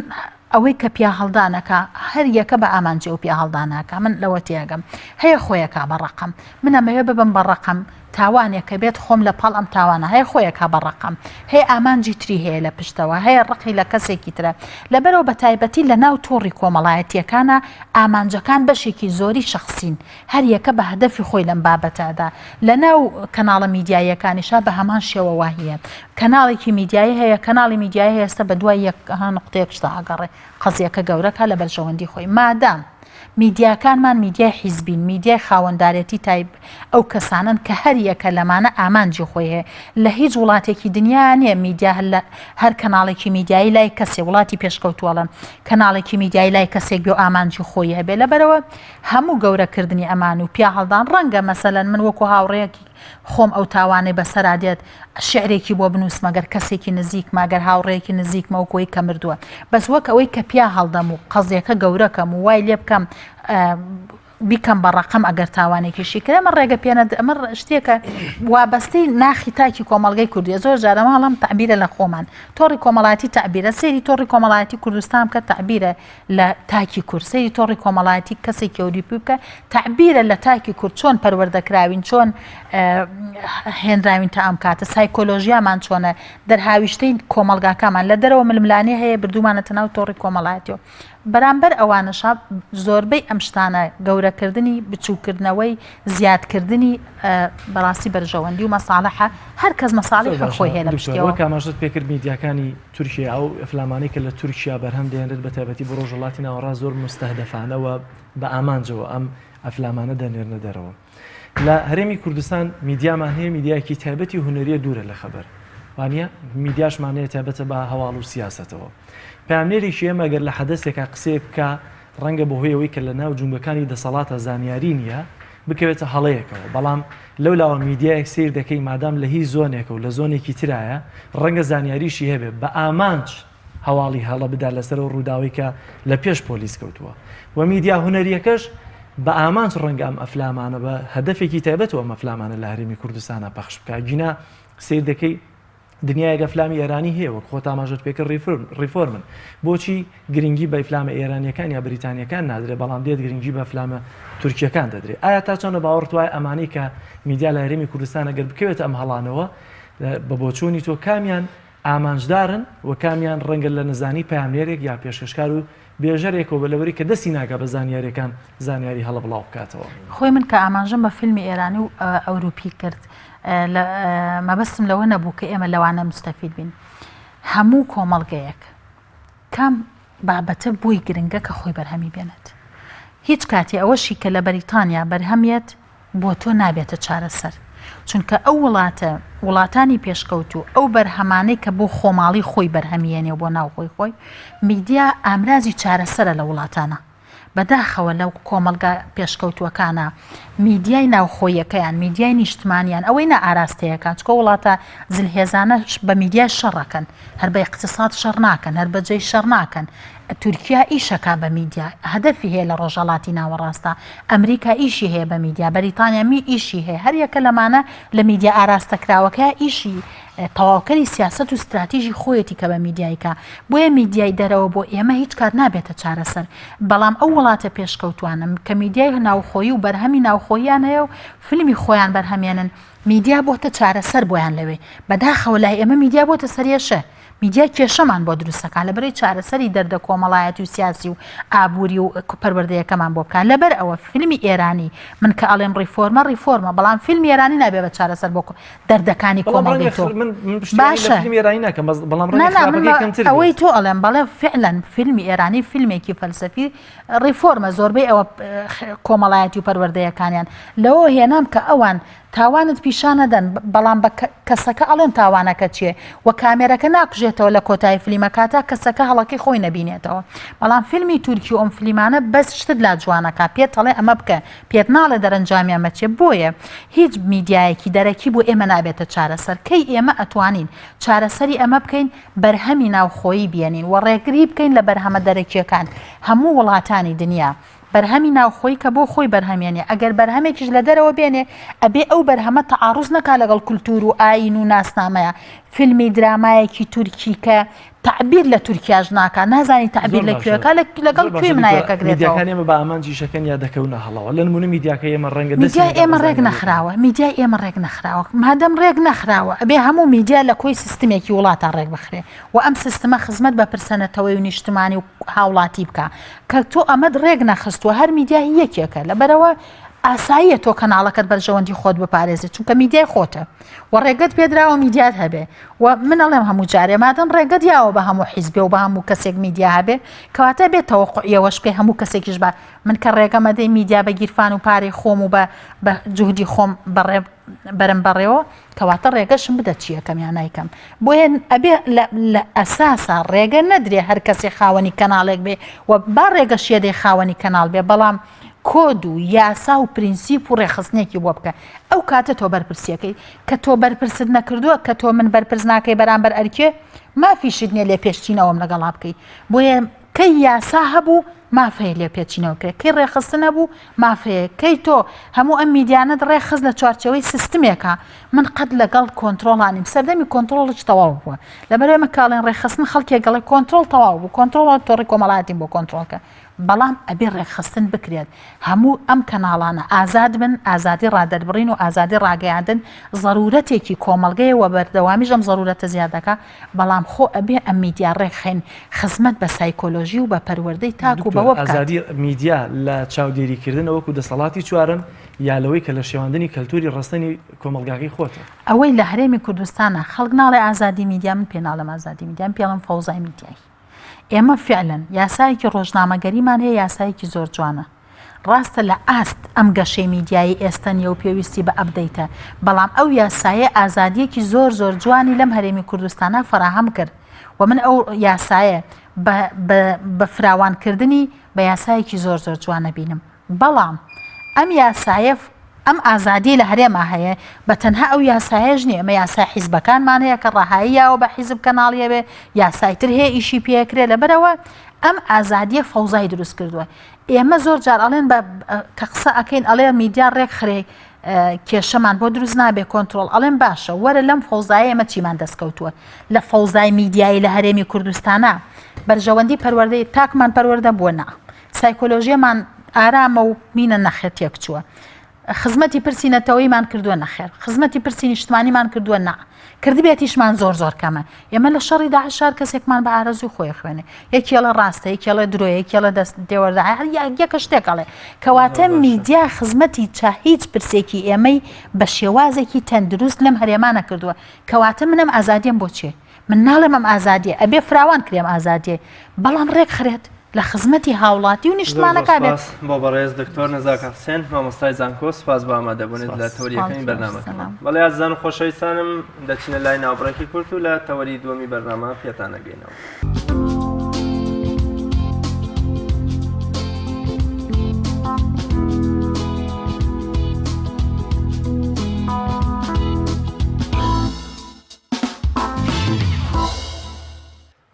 ئەوەی کە پیاهەڵدان ئەکا هەر یەکە بە ئامانجی ئەو پیاهەڵدانە ئەکا من لەوە تێئەگەم هەیە خۆی ئەکا بە ڕەقەم من ئەمەوێ ببم بە ڕەقەم تاوانێک کە بێت خۆم لە پاڵ ئەم تاوانە هەیە خۆی ئەکا بە ڕەقەم هەیە ئامانجی تری هەیە لە پشتەوە هەیە ڕقی لە کەسێکی ترە لەبەرەوە بە تایبەتی لە ناو تۆڕی کۆمەڵایەتیەکانە ئامانجەکان بەشێکی زۆری شەخسین هەر یەکە بە هەدەفی خۆی لەم بابەتەدا لە ناو کەناڵە میدیاییەکانیشا بە هەمان شێوە واهیە کەناڵێکی میدیایی هەیە کەناڵی میدیایی هەیە ئێستا بە دوای یەک ها نقطەیەک شتا ئەگەڕێ قەزیەکە گەورەکا لە بەرژەوەندی خۆی مادام میدیاکانمان میدیای حیزبین میدیای خاوەندارێتی تایب ئەو کەسانەن کە هەر یەکە لەمانە ئامانجی خۆی هەیە لە هیچ وڵاتێکی دنیا نییە میدیا هەر لە هەر کەناڵێکی میدیایی لای کەسێ وڵاتی پێشکەوتووەڵم کەناڵێکی میدیایی لای کەسێک بێ و ئامانجی خۆی هەبێ لەبەرەوە هەموو گەورەکردنی ئەمان و پیاهەڵدان ڕەنگە مەسەلەن من وەکو هاوڕێیەکی خۆم ئەو تاوانەی بەسەرا دێت شیعرێکی بۆ بنووسمە گەر کەسێکی نزیکمە گەر هاوڕێیەکی نزیکمە وەکو ئەوەی کە مردووە بەس وەک ئەوەی کە پیا هەڵدەم و قەزیەکە گەورەکەم و وای لێ بکەم بیکەم بە ڕەقەم ئەگەر تاوانێکیشی کرد ئەمە ڕێگە پێنە ئەمە شتێکە وابەستەی ناخی تاکی کۆمەڵگەی کوردیە زۆر جار ئەمە هەڵم تەعبیرە لە خۆمان تۆڕی کۆمەڵایەتی تەعبیرە سەیری تۆڕی کۆمەڵایەتی کوردستان بکە تەعبیرە لە تاکی کورد سەیری تۆڕی کۆمەڵایەتی کەسێکی ئەوروپی بکە تەعبیرە لە تاکی کورد چۆن پەروەردە کراوین چۆن هێنراوین تا ئەم کاتە سایکۆلۆژیامان چۆنە دەرهاویشتەی کۆمەڵگاکەمان لە دەرەوە ململانێ هەیە بردومانەتە ناو تۆڕی کۆمەڵایەتیەوە بەرامبەر ئەوانەشا زۆربەی ئەم شتانە گەورەکردنی بچووکردنەوەی زیادکردنی بەڕاستی بەرژەوەندی و مەساڵحە هەر کەس مەساڵیحی خۆی هەیە لە پشتیەوە. وەک ئاماژەت پێکرد میدیاکانی تورکیا ئەو ئەفلامانەی کە لە تورکیا بەرهەم دەهێنرێت بە تایبەتی بۆ ڕۆژهەڵاتی ناوەڕاست زۆر موستەهدەفانە و بە ئامانجەوە ئەم ئەفلامانە دەنێرنە دەرەوە. لە هەرێمی کوردستان میدیامان هەیە میدیایەکی تایبەتی هونەریە دوورە لە خەبەر وانە میدیاشمان هەیە تایبەتە بە هەواڵ و سیاسەتەوە پامنێرێکی ئێمە گەر لە حەدەسێکا قسەیەک بکا ڕەنگە بەهۆی ئەوەی کە لە ناو جومگەکانی دەسەڵاتە زانیاری نییە بکەوێتە هەڵەیەکەوە بەڵام لەو لاوە میدیایەک سیر دەکەی مادام لە هی زۆنێکە و لە زۆنێکی ترایە ڕەنگە زانیاریشی هەبێ بە ئامانج. هەواڵی هەڵە بدا لەسەر ئەو ڕووداوەی کە لە پێش پۆلیس کەوتووە و میدیا هونەریەکەش بە ئامانج ڕەنگە ئەم ئەفلامانە بە هەدەفێکی تایبەت و ئەم ئەفلامانە لە هەرێمی کوردستانە پەخش بکا گینا سیر دەکەی دنیایەک ئەفلامی ئێرانی هەیە وەک خۆت ئاماژەت پێکرد ڕیفۆرمن بۆچی گرنگی بە ئیفلامە ئێرانیەکان یا بریتانیەکان نادرێت بەڵام دێت گرنگی بە ئەفلامە تورکیەکان دەدرێت ئایا تا چەندە باوەڕت وایە ئەمانەی کە میدیا لە هەرێمی کوردستان ئەگەر بکەوێتە ئەم هەڵانەوە بە بۆچوونی تۆ کامیان ئامانجدارن و کامیان ڕەنگە لە نەزانی پەیامنێرێک یا پێشکەشکار و بێژەرێکەوە بە لەوەری کە دەستی ناگا بە زانیاریەکان زانیاری هەڵە بڵاو بکاتەوە. خۆی من کە ئاماژەم بە فیلمی ئێرانی و ئەوروپی کرد مەبەستم لەوە نەبوو کە ئێمە لەوانە مستەفید بین. هەموو کۆمەڵگەیەک کام بابەتە بۆی گرنگە کە خۆی بەرهەمی بێنێت. هیچ کاتێ ئەوەشی کە لە بەریتانیا بەرهەمیەت بۆ تۆ نابێتە چارەسەر چونکە ئەو وڵاتە وڵاتانی پێشکەوتوو ئەو بەرهەمانەی کە بۆ خۆماڵی خۆی بەرهەمیێنێ و بۆ ناوخۆی خۆی میدیا ئامرازی چارەسەرە لە وڵاتانە بەداخەوە لەو کۆمەڵگا پێشکەوتووەکانە میدیای ناوخۆیەکەیان میدیای نیشتمانیان ئەوەی نا ئاراستەیەکان چکە وڵاتە زلهێزانە بە میدیای شەڕەکەن هەر بە ئیقتساد شەڕ ناکەن هەر بە جەیش شەڕ ناکەن تورکیا ئیشەکا بە میدیا هەدەفی هەیە لە ڕۆژهەڵاتی ناوەڕاستە ئەمریکا ئیشی هەیە بە میدیا بەریتانیا می ئیشی هەیە هەر یەکە لەمانە لە میدیا ئاراستەکراوەکە ئیشی تەواوکەری سیاسەت و ستراتیژی خۆیەتی کە بە میدیای کا بۆیە میدیای دەرەوە بۆ ئێمە هیچ کات نابێتە چارەسەر بەڵام ئەو وڵاتە پێشکەوتوانە کە میدیای ناوخۆیی و بەرهەمی ناوخۆییان هەیە و فیلمی خۆیان بەرهەمێنن میدیا بۆتە چارەسەر بۆیان لەوێ بەداخەوە لای ئێمە میدیا بۆتە سەرێشە میدیا کێشەمان بۆ دروستەکات لەبەرەی چارەسەری دەردە کۆمەڵایەتی و سیاسی و ئابووری و پەروەردەیەکەمان بۆ بکات لەبەر ئەوە فیلمی ئێرانی من کە ئەڵێم ڕیفۆرمە ڕیفۆرمە بەڵام فیلمی ئێرانی نابێ بە چارەسەر بۆ دەردەکانی کۆمەڵگەی تۆ باشە بەڵام ئەوەی تۆ ئەڵێم بەڵێ فعلەن فیلمی ئێرانی فیلمێکی فەلسەفی ڕیفۆرمە زۆربەی ئەوە کۆمەڵایەتی و پەروەردەیەکانیان لەوە هێنام کە ئەوان تاوانت پیشانەدەن بەڵام بە کەسەکە ئەڵێن تاوانەکە چیە وە کامێرەکە ناکوژێتەوە لە کۆتایی فلیمەکە تا کەسەکە هەڵەکەی خۆی نەبینێتەوە بەڵام فیلمی تورکی و ئەم فلیمانە بەس شتت لا جوانەکا پێت ئەڵێ ئەمە بکە پێت ناڵێ دەرەنجامی ئەمە چیە بۆیە هیچ میدیایەکی دەرەکی بۆ ئێمە نابێتە چارەسەر کەی ئێمە ئەتوانین چارەسەری ئەمە بکەین بەرهەمی ناوخۆیی بێنین و ڕێگری بکەین لە بەرهەمە دەرەکیەکان هەموو وڵاتانی دنیا بەرهەمی ناوخۆیی کە بۆ خۆی بەرهەمێنێ ئەگەر بەرهەمێکیش لە دەرەوە بێنێ ئەبێ ئەو بەرهەمە تەعاروز نەکا لەگەڵ کولتوور و ئایین و ناسنامەیا فیلمی درامایەکی تورکی کە تەعبیر لە تورکیاش ناکا نازانی تەعبیر زۆر لە باشە کوێ کا لەگەڵ زۆر باشە کوێ دکتۆر منایەکە گرێتەوە. میدیاکانی ئێمە بە ئامانج ئیشەکەن یا دەکەونە هەڵەوە لە نموونە میدیاکەی ئێمە ڕەنگە دەستی میدیای نەگا بە ئێمە ڕێک زانیارییەکان. نەخراوە میدیای ئێمە ڕێک نەخراوە مادەم ڕێک نەخراوە ئەبێ هەموو میدیا لە کۆی سیستمێکی وڵاتا ڕێک بخرێ و ئەم سیستمە خزمەت بە پرسە نەتەوەی و نیشتمانی و هاوڵاتی بکا کە تۆ ئەمەت ڕێک نەخستووە هەر میدیا هی یەکێکە لەبەرئەوە ئاساییە تۆ کەناڵەکەت بەرژەوەندی خۆت بپارێزی چونکە میدیای خۆتە و ڕێگەت پێدراوە میدیات هەبێ و من ئەڵێم هەموو جارێ مادەم ڕێگەت یاوە بە هەموو حیزبێ و بە هەموو کەسێک میدیا هەبێ کەواتە بێت تەوەقعیەوەش بکەی هەموو کەسێکیش بە من کە ڕێگەمەدەی میدیا بە گیرفان و پارەی خۆم و بە بە جوهدی خۆم بەڕێ بەرم بەڕێوە کەواتە ڕێگەشم بدە چی ئەکەم یا نایکەم بۆیە ئەبێ لە ئەساسا ڕێگە نەدرێ هەر کەسێ خاوەنی کەناڵێک بێ و با ڕێگەشیە دەی خاوەنی کەناڵ بێ بەڵام کۆد و یاسا و پرینسیپ و ڕێکخستنێکی بۆ بکە ئەو کاتە تۆ بەرپرسیەکەی کە تۆ بەرپرست نەکردووە کە تۆ من بەرپرس ناکەی بەرامبەر ئەرکێ مافیشت نییە لێپێشچینەوەم لەگەڵا بکەی بۆیە کەی یاسا هەبوو ماف هەیە لێپێچینەوە بکرێت، کەی ڕێکخستن هەبوو ماف هەیە، کەی تۆ هەموو ئەم میدیانەت ڕێکخست لە چوارچێوەی سیستمێکا، من قەت لەگەڵ کۆنترۆڵا نیم، سەردەمی کۆنترۆڵیش تەواو بووە، لەبەر ئێمە کە ئەڵێن ڕێکخستن خەڵکێک ئەڵێ کۆنترۆڵ تەواو بوو، کۆنترۆڵ تۆڕی کۆمەڵایەتیم بۆ کۆنترۆڵ کە، بەڵام ئەبێ ڕێکخستن بکرێت، هەموو ئەم کەناڵانە ئازاد بن، ئازادی ڕادەربڕین و ئازادی ڕاگەیاندن زەرورەتێکی کۆمەڵگەیە و بەردەوامیش ئەم زەرورەتە زیاد دەکا، بەڵام خۆ ئەبێ ئەم میدیا ڕێکخەین خزمەت بە سایکۆلۆژی و بە پەروەردەی تاک و دکتۆر بەوە بکات. ئازادی میدیا لە چاودێری کردنە وەکو دەسەڵاتی چوارەم یا لەوەی کە لە شێواندنی کەلتوری ڕەسەنی کۆمەڵگاکەی خۆتە؟ ئەوەی لە هەرێمی کوردستانە خەڵک ناڵێ ئازادی میدیا من پێ ناڵێم ئازادی میدیا من پێڵێم فەوزای میدیایی ئێمە فعلەن یاسایەکی ڕۆژنامەگەریمان هەیە یاسایەکی زۆر جوانە ڕاستە لە ئاست ئەم گەشەی میدیایی ئێستە نیە و پێویستی بە update ە، بەڵام ئەو یاسایە ئازادییەکی زۆر زۆر جوانی لەم هەرێمی کوردستانە فەراهەم کرد و من ئەو یاسایە بە بە بە فراوانکردنی بە یاسایەکی زۆر زۆر جوان ئەبینم. بەڵام ئەم یاسایە. ئەم ئازادیەی لە هەرێما هەیە بە تەنها ئەو یاسایەش نیە، ئێمە یاسای حیزبەکانمان هەیە کە ڕەهایی یاوە بە حیزب کەناڵی هەبێ، یاسای تر هەیە ئیشی پێکرێ، لەبەرئەوە ئەم ئازادیە فەوزای دروست کردووە. ئێمە زۆر جار ئەڵێن بە کە قسە ئەکەین ئەڵێ میدیا ڕێکخرێ کێشەمان بۆ دروست نابێ کۆنترۆڵ ئەڵێن باشە وەرە لەم فەوزایە ئێمە چیمان دەستکەوتووە لە فەوزای میدیایی لە هەرێمی کوردستانە بەرژەوەندی پەروەردەی تاکمان پەروەردە بووە نا سایکۆلۆژیەمان ئارامە و مینە نەخێر تێکچووە. خزمەتی پرسی نەتەوەیمان کردووە نەخێر. خزمەتی پرسی نیشتمانیمان کردووە نا. کردبێتیشمان زۆر زۆر کەمە. ئێمە لە شەڕی داعش هەر کەسێکمان بە ئارەزووی خۆی خوێنێ. یەکی ئەڵێ ڕاستە، یەکی ئەڵێ درۆیە، یەکی ئەڵێ دەست تێوەردە، هەر یەکە شتێک ئەڵێ. کەواتە میدیا خزمەتی چا هیچ پرسێکی ئێمەی بە شێوازێکی تەندروست لەم هەرێما نەکردووە. کەواتە من ئەم ئازادیەم بۆ چیە؟ من ناڵێم ئەم ئازادیە ئەبێ فراوان کرێ ئەم ئازادیە بەڵام ڕێکخرێت لە خزمەتی هاوڵاتی و زۆر زۆر نیشتمانەکە بێت. سوپاس بۆ بەڕێز دکتۆر نەزاکە حسێن مامۆستای زانکۆ سوپاس بۆ ئامادەبوونت لە سوپاس. تەوەری یەکەمی سوپاس. بەرنامەکەمان. سەلام. بەڵێ ئازیزان و خۆشەویستانم دەچینە لای ناوبڕێکی کورت و لە تەوەری دووەمی بەرنامە پێتان ئەگەینەوە.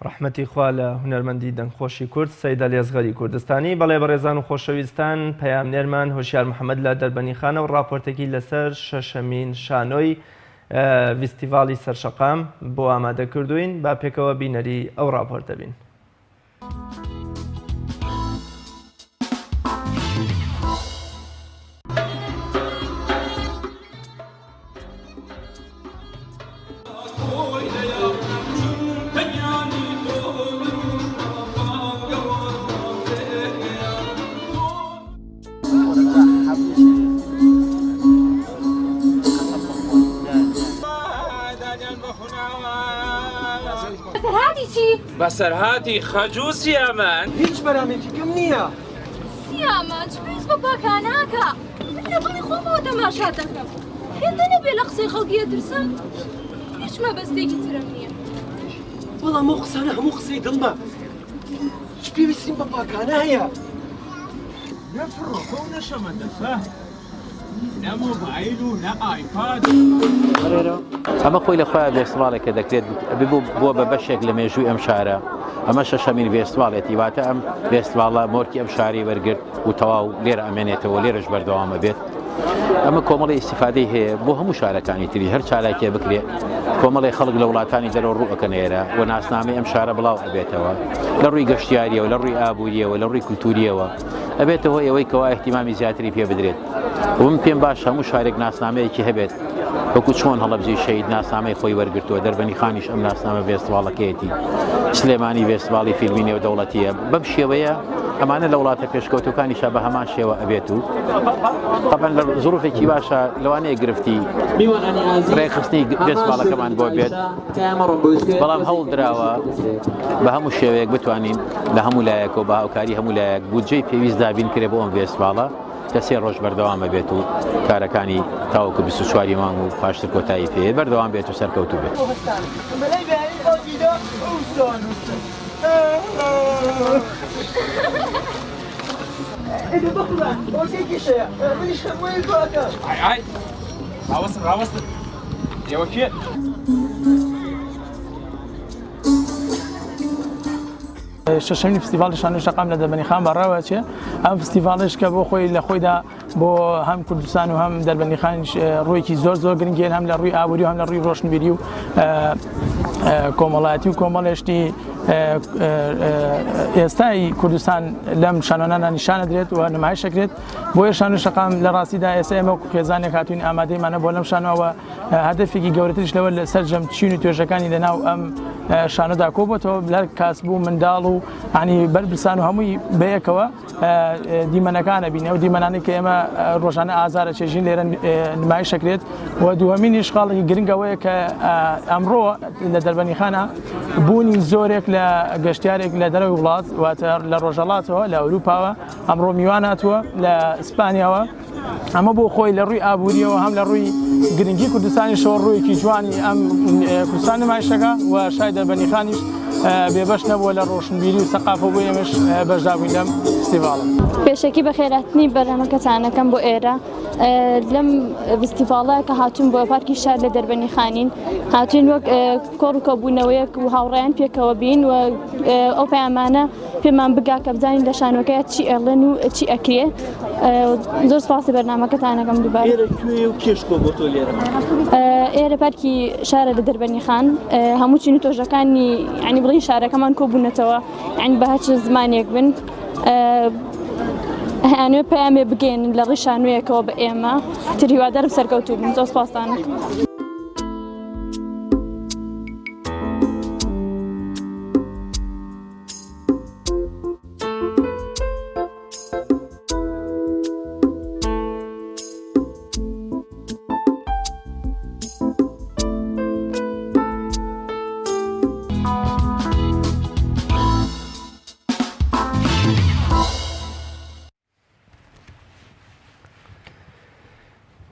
ڕەحمەتی خوا لە هونەرمەندی دەنگخۆشی کورد سەید عەلی ئەسغەری کوردستانی. بەڵێ بەڕێزان و خۆشەویستان پەیامنێرمان هۆشیار محەمەد لە دەربەنیخانە و ڕاپۆرتێکی لەسەر شەشەمین شانۆی ڤیستیڤاڵی سەرشەقام بۆ ئامادە کردووین با پێکەوە بینەری ئەو ڕاپۆرتە بین. بەسەرهاتی خەجوو سیامەند. هیچ مەرامێکی کەم نییە. سیامەند چ پێویست بە پاکا ناکا من لە دڵی خۆمەوە تەماشات دەکەم هێندە نەبێ لە قسەی خەڵکی ئەترسم هیچ مەبەستێکی ترم نییە. بەڵام ئەو قسانە هەموو قسەی دڵمە چ پێویستیم بە پاکانە هەیە. نە فڕۆکە و نە شەمەندەفەر. نە مۆبایل و نە ئایپاد. ئەمە خۆی لە خۆیان ڤێستڤاڵێکە دەکرێت بووە بە بەشێک لە مێژووی ئەم شارە ئەمە شەشەمین ڤێستڤاڵێتی واتە ئەم ڤێستڤاڵە مۆرکی ئەم شاری وەرگرت و تەواو لێرە ئەمێنێتەوە لێرەش بەردەوامە بێت ئەمە کۆمەڵی ئیسیفادەی هەیە بۆ هەموو شارەکانی تری هەر چالاکیە بکرێت کۆمەڵی خەڵک لە وڵاتانی دەرەوە ڕوو ئەکەن ئێرە و ناسنامەی ئەم شارە بڵاو ئەبێتەوە لە ڕووی گەشتیاریەوە لە ڕووی ئابووریەوە لە ڕووی کولتوریەوە ئەبێتە هۆی ئەوەی کەوا ئیهتیمامی زیاتری پێ بدرێت و من پێم باش هەموو شارێک ناسنامەیەکی هەبێت وەکو چۆن هەڵەبجەی شەهید ناسنامەی خۆی وەرگرتووە دەربەنی خانیش ئەم ناسنامە ڤێستڤاڵەکەیەتی سلێمانی ڤێستڤاڵی فیلمی نێودەوڵەتیە بەم شێوەیە ئەمانە لە وڵاتە پێشکەوتوەکانیشا بە هەمان شێوە ئەبێت و طبعا لە زروفێکی باشە لەوانەیە گرفتی ڕێکخستنی ڤێستڤاڵەکەمان بۆ بێت بەڵام هەوڵ دراوە بە هەموو شێوەیەک بتوانین لە هەموو لایەکەوە بە هاوکاری هەموو لایەک بودجەی پێویست دابین کرێ بۆ ئەم ڤێستڤاڵە کە سێ ڕۆژ بەردەوام ئەبێت و کارەکانی تاوەکو 24 مانگ و پاشتر کۆتایی پێ بەردەوام بێت و سەرکەوتوو بێت. شەشەمین فستیڤاڵی شانۆی شەقام لە دەربەندیخان بەڕێوەچێ ئەم فستیڤاڵیش کە بۆ خۆی لە خۆیدا بۆ هەم کوردستان و هەم دەربەندیخانیش ڕوویەکی زۆر زۆر گرنگیان هەم لە ڕووی ئابووری و هەم لە ڕووی ڕۆشنبیری و کۆمەڵایەتی و کۆمەڵێشتی ئێستای کوردستان لەم شانۆنانە نیشانە درێت و نمایش دەکرێت بۆیە شانۆی شەقام لە ڕاستیدا ئێستا ئێمە وەکو خێزانێک هاتوین ئامادەیمانە بۆ لەم شانۆوە هەدەفێکی گەورەتریش لەوە لە سەرجەم چین و توێژەکانی لە ناو ئەم شانۆدا کۆبۆتەوە لەر کاس بوو منداڵ و ینی بەرپرسان و هەمووی بەیەکەوە دیمەنەکانە بینە و دیمەنانی کە ئێمە ڕۆژانە ئازارە چێژین لێرە نمایش دەکرێت و دووەمینیش خاڵێکی گرنگەوەیە کە ئەمڕۆ لە دەربەنیخانە بوونی زۆرێک لە گەشتیارێک لە دەرەوەی وڵات واتە لە ڕۆژهەڵاتەوە لە ئەوروپاوە ئەمڕۆ میوان هاتووە لە ئیسپانیاوە ئەمە بۆ خۆی لە ڕووی ئابووریەوە هەم لە ڕووی گرنگی کوردستانیشەوە ڕوویەکی جوانی ئەم کوردستان نمایشەکە و شای دەربەنیخانیش بێبەش نەبووە لە ڕۆشنبیری و سەقافە بۆ ئێمەش بەشدار بووین لەم. فستیڤاڵە. پێشەکی بەخێرهاتنی بەرنامەکەتان ئەکەم بۆ ئێرە لەم ڤستیڤاڵە کە هاتوون بۆ پارکی شار لە دەربەنی خانین هاتوین وەک کۆڕ و کۆبوونەوەیەک و هاوڕێیان پێکەوە بین و ئەو پەیامانە پێمان بگا کە بزانین لە شانۆکەیە چی ئەڵێن و چی ئەکرێ زۆر سپاسی بەرنامەکەتان ئەکەم دووبارە. ئێرە کوێیە و کێش کۆ بۆ تۆ لێرە؟ ئێرە پارکی شارە لە دەربەنی خان هەموو چین و تۆژەکانی یعنی بڵین شارەکەمان کۆبوونەتەوە یعنی بە هەچ زمانێک بن هەیانوێ پەیامێ بگەێنن لە ڕێی شانۆیەکەوە بە ئێمە تر هیوادارم سەرکەوتوو بن زۆر سپاستان ئەکەم.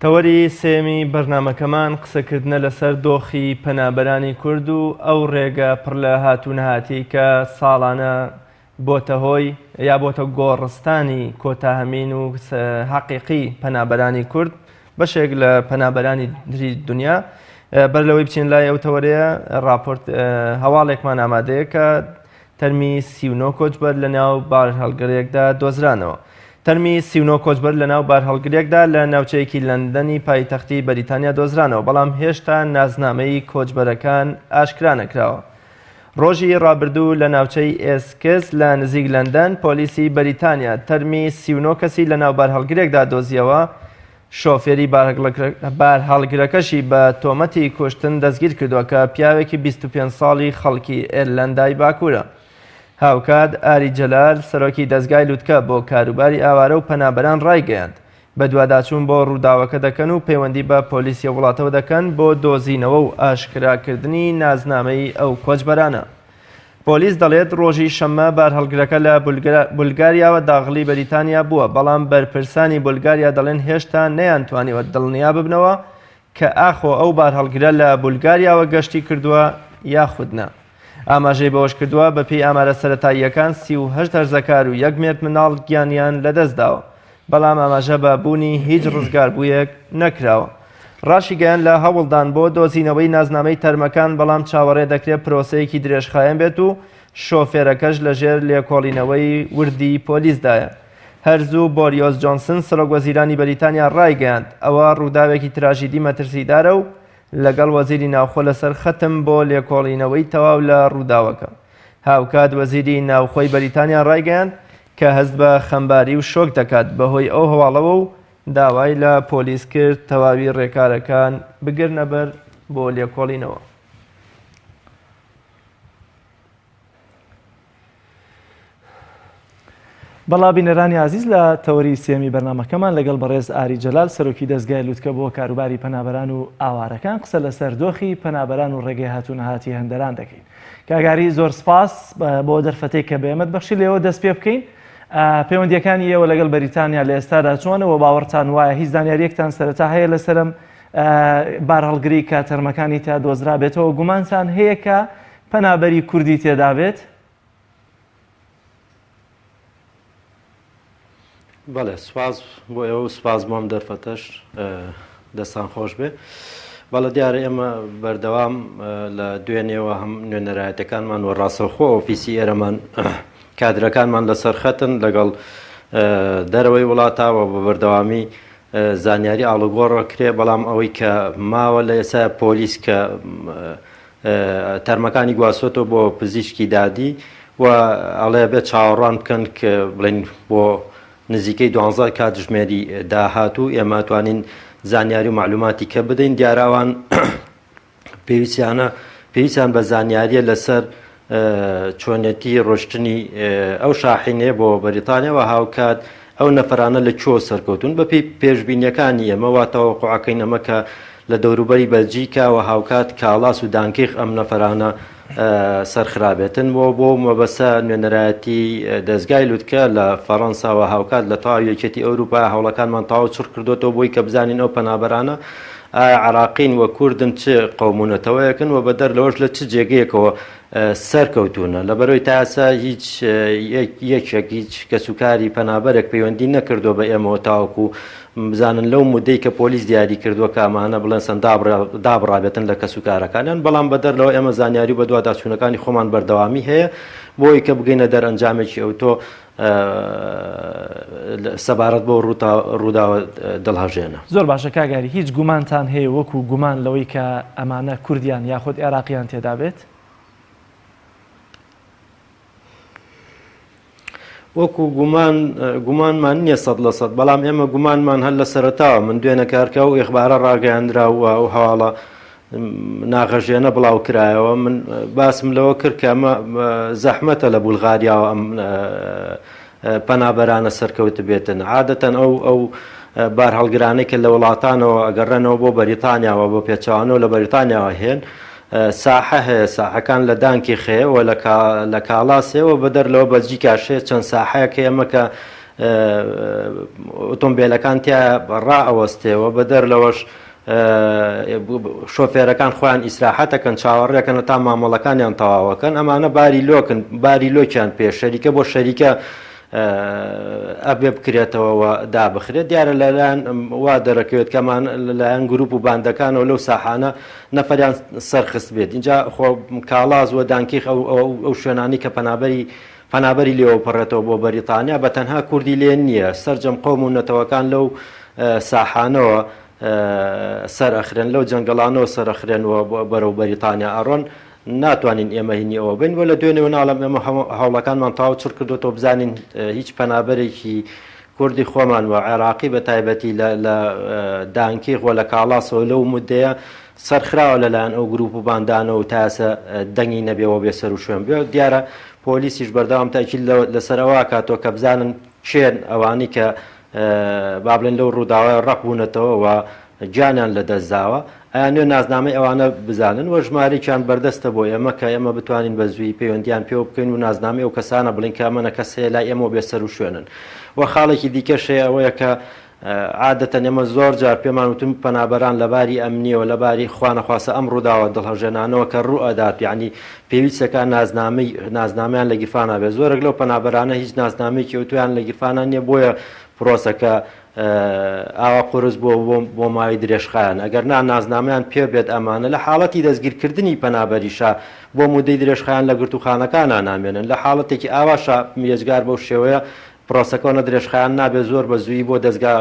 تەوەری سێیەمی بەرنامەکەمان قسەکردنە لەسەر دۆخی پەنابەرانی کورد و ئەو ڕێگە پڕ لە هات و نەهاتی کە ساڵانە بۆتە هۆی یا بۆتە گۆڕستانی کۆتاهەمین و حەقیقی پەنابەرانی کورد بەشێک لە پەنابەرانی تری دنیا بەر لەوەی بچین لای ئەو تەوەرەیە راپۆرت هەواڵێکمان ئامادەیە کە تەرمی 39 کۆچبەر لە ناو بارهەڵگرێکدا دۆزرانەوە. تەرمی 39 کۆچبەر لە ناو بارهەڵگرێکدا لە ناوچەیەکی لەندەنی پایتەختی بەریتانیا دۆزرانەوە، بەڵام هێشتا نازنامەی کۆچبەرەکان ئاشکرا نەکراوە. ڕۆژی ڕابردوو لە ناوچەی ئێسکس لە نزیک لەندەن، پۆلیسی بەریتانیا تەرمی 39 کەسی لە ناو بارهەڵگرێکدا دۆزیەوە، شۆفێری بارهەڵگرەکەشی بە تۆمەتی کوشتن دەستگیرکردووە کە پیاوێکی 25 ساڵی خەڵکی ئێرلەندای باکوورە. هاوکات ئاری جەلال، سەرۆکی دەزگای لوتکە بۆ کاروباری ئاوارە و پەنابەران ڕایگەیاند، بەدواداچوون بۆ ڕووداوەکە دەکەن و پەیوەندی بە پۆلیسی ئەو وڵاتەوە دەکەن بۆ دۆزینەوە و ئاشکراکردنی نازنامەی ئەو کۆچبەرانە. پۆلیس دەڵێت ڕۆژی شەممە بارهەڵگرەکە لە بولگاریاوە داغڵی بەریتانیا بووە، بەڵام بەرپرسانی بولگاریا دەڵێن هێشتا نەیانتوانیوە دڵنیا ببنەوە کە ئاخۆ ئەو بارهەڵگرە لە بولگاریاوە گەشتی کردووە یاخود نا. ئاماژەی بەوەشکردووە، بەپێی ئامارە سەرەتاییەکان 38 هەرزەکار و یەک مێردمنداڵ گیانیان لەدەستداوە، بەڵام ئاماژە بە بوونی هیچ ڕزگاربوویەک نەکراوە. ڕاشیگەیاند لە هەوڵدان بۆ دۆزینەوەی نازنامەی تەرمەکان، بەڵام چاوەڕێ دەکرێت پرۆسەیەکی درێژخایەن بێت و شۆفێرەکەش لەژێر لێکۆڵینەوەی وردی پۆلیسدایە. هەر زوو بۆریۆس جۆنسن سەرۆکوەزیرانی بەریتانیا ڕایگەیاند، ئەوە ڕووداوێکی تراژیدی مەترسیدارە و لەگەڵ وەزیری ناوخۆ لەسەر خەتم بۆ لێکۆڵینەوەی تەواو لە ڕووداوەکە. هاوکات وەزیری ناوخۆی بەریتانیا ڕایگەیاند کە هەست بە خەمباری و شۆک دەکات بەهۆی ئەو هەواڵەوە و داوای لە پۆلیس کرد تەواوی ڕێکارەکان بگرنەبەر بۆ لێکۆڵینەوە. بەڵا بینەرانی ئازیز لە تەوەری سێمی بەرنامەکەمان لەگەڵ بەڕێز ئاری جەلال سەرۆکی دەزگای لوتکە بۆ کاروباری پەنابەران و ئاوارەکان قسە لەسەر دۆخی پەنابەران و ڕێگەی هاتوو نەهاتی هەندەران دەکەین. کاک ئاری زۆر سپاس بۆ دەرفەتێک کە بە ئێمەت بەخشی لێوە دەست پێ بکەین. پەیوەندیەکانی ئێوە لەگەڵ بەریتانیا لە ئێستادا چۆنە و باوەڕتان وایە هیچ زانیاریەکتان سەرەتا هەیە لەسەرم بارهەڵگری کە تەرمەکانی تا دۆزرابێتەوە گومانتان هەیە کە پەنابەری کوردی تێدا بێت؟ بەڵێ سوپاس بۆ ئێوە و سوپاس بۆ ئەم دەرفەتەش دەستان خۆش بێ. بەڵێ دیارە ئێمە بەردەوام لە دوێنێوە هەم نوێنەرایەتەکانمان و ڕاستەوخۆ ئۆفیسی ئێرەمان کادرەکانمان لەسەر خەتن لەگەڵ دەرەوەی وڵاتاوە بە بەردەوامی زانیاری ئاڵوگۆڕ کرێ بەڵام ئەوەی کە ماوە لە ئێستا پۆلیس کە تەرمەکانی گواستۆتەوە بۆ پزیشکی دادی و ئەڵێ بێت چاوەڕوان بکەن کە بڵێن بۆ نزیکەی دوانزە کاتژمێری داهاتوو ئێمە توانین زانیاری و معلوماتی کە بدەین دیاراوان پێویستیانە پێویستیان بە زانیاریە لەسەر چۆنێتی ڕۆشتنی ئەو شاحینەیە بۆ بەریتانیا و هاوکات ئەو نەفەرانە لە کوێوە سەرکەوتوون؟ بەپێی پێشبینییەکانی ئێمە وا تەوەقوعەکەین ئەمە کە لە دەوروبەری بەلجیکا و هاوکات کاڵاس و دانکیخ ئەم نەفەرانە سەرخرابێتن و بۆ مەبەستە نوێنەرایەتی دەزگای لوتکە لە فەڕەنسا و هاوکات لە تەواوی یەکێتی ئەوروپا هەوڵەکانمان تەواو چڕ کردۆتەوە بۆی کە بزانین ئەو پەنابەرانە. ئایا عێراقین و کوردن چ قەوم و نەتەوەیەکن و بەدەر لەوەش لە چ جێگەیەکەوە سەرکەوتوونە لەبەرەوەی تا ئێستا هیچ یەکێک هیچ کەسوکاری پەنابەرێک پەیوەندی نەکردووە بە ئێمەوە تاوەکو بزانن لەو مدەی کە پۆلیس دیاری کردووە کە ئەمانە بڵێن سەن دابڕابێتن لە کەسوکارەکانیان بەڵام بەدەر لەوە ئێمە زانیاری و بەدواداچوونەکانی خۆمان بەردەوامی هەیە بۆی کە بگەینە دەرئەنجامێکی ئەوتۆ سەبارەت بەو ڕووداوە دڵهەژێنە. زۆر باشە کاک ئاری هیچ گومانتان هەیە وەکو گومان لەوەی کە ئەمانە کوردیان یاخود عێراقیان تێدا بێت؟ وەکو گومان گومانمان نییە 100%، بەڵام ئێمە گومانمان هەر لە سەرەتاوە من دوێنە کارکە و ئیخبارە ڕاگەیاندرا و ئەو هەواڵە ناغەژێنە بڵاو کرایەوە من باسم لەوە کرد کە ئەمە زەحمەتە لە بولغاریاوە ئەم پەنابەرانە سەرکەوت بێتن عادەتەن ئەو ئەو بارهەڵگرانەی کە لە وڵاتانەوە ئەگەڕێنەوە بۆ بەریتانیاوە بۆ پێچوانەوە لە بەریتانیاوە هێن ساحە هەیە ساحەکان لە دانکی خەیەوە لە کاڵاسەوە بەدەر لەوە بەلجیکاش هەیە چەند ساحەیەک هەیە ئەمە کە ئۆتۆمبیلەکان تیا ڕائەوەستێەوە بەدەر لەوەش شۆفێرەکان خۆیان ئیسراحەتەکەن چاوەڕێکەن تا مامەڵەکانیان تەواوەکەن ئەمانە باری لۆکن باری لۆکیان پێ شەریکە بۆ شەریکە ئەبێ بکرێتەوە و دابخرێت دیارە لەلایەن وا دەرەکەوێت کەمان لەلایەن گروپ و باندەکانەوە لەو ساحانە نەفەریان سەرخست بێت اینجا خۆ کاڵاز و دانکیخ ئەو ئەو شوێنانی کە پەنابەری پەنابەری لێوە پەڕێتەوە بۆ بەریتانیا بە تەنها کوردی لێ نییە سەرجەم قەوم و نەتەوەکان لەو ساحانەوە سەر ئەخرێن لەو جەنگەڵانەوە سەر ئەخرێن و بەرەو بەریتانیا ئەڕۆن ناتوانین ئێمە هینی ئەوە بین وە لە دوێنێوە ناڵێم ئێمە هەوڵەکانمان تەواو چڕ کردوێتەوە بزانین هیچ پەنابەرێکی کوردی خۆمان و عێراقی بە تایبەتی لە دانکیخ و لە کاڵاسەوە لەو مدەیە سەرخراوە لەلایەن ئەو گروپ و باندانەوە تا ئێستا دەنگی نەبێەوە بێ سەر و شوێن بێ دیارە پۆلیسیش بەردەوام تاکید لەسەر ئەوە کاتەوە کە بزانن کێن ئەوانی کە با بڵێن لەو ڕووداوە ڕەق بوونەتەوە و گیانیان لەدەست داوە، ئەیانەوێ نازنامەی ئەوانە بزانن و ژمارەیەکیان بەردەستە بۆ ئێمە کە ئێمە بتوانین بە زوویی پەیوەندییان پێوە بکەین و نازنامەی ئەو کەسانە بڵێین کە ئەمەنە کەس هەیە لای ئێمەوە بێسەروشوێنن و خاڵێکی دیکەش هەیە ئەوەیە کە عادەتەن ئێمە زۆر جار پێمان وتون پەنابەران لە باری ئەمنیەوە لە باری خوانەخواستە ئەم ڕووداوە دڵهەژێنانەوە کە ڕوو ئەدات یانی پێویستەکە نازنامەی نازنامەیان لە گیرفانا بێت زۆرێک لەو پەنابەرانە هیچ نازنامەیەکی ئەوتۆیان لە گیرفانا نییە بۆیە پرۆسەکە ئاوا قورس بووە بۆ بۆ ماوەی درێژخایەن ئەگەر نا نازنامەیان پێ بێت ئەمانە لە حاڵەتی دەستگیرکردنی پەنابەریشا بۆ مودەی درێژخایەن لە گرتووخانەکانا نامێنن لە حاڵەتێکی ئاواشا یەجگار بەو شێوەیە پرۆسەکە ئەوەنە درێژخایەن نابێت زۆر بە زوویی بۆ دەزگا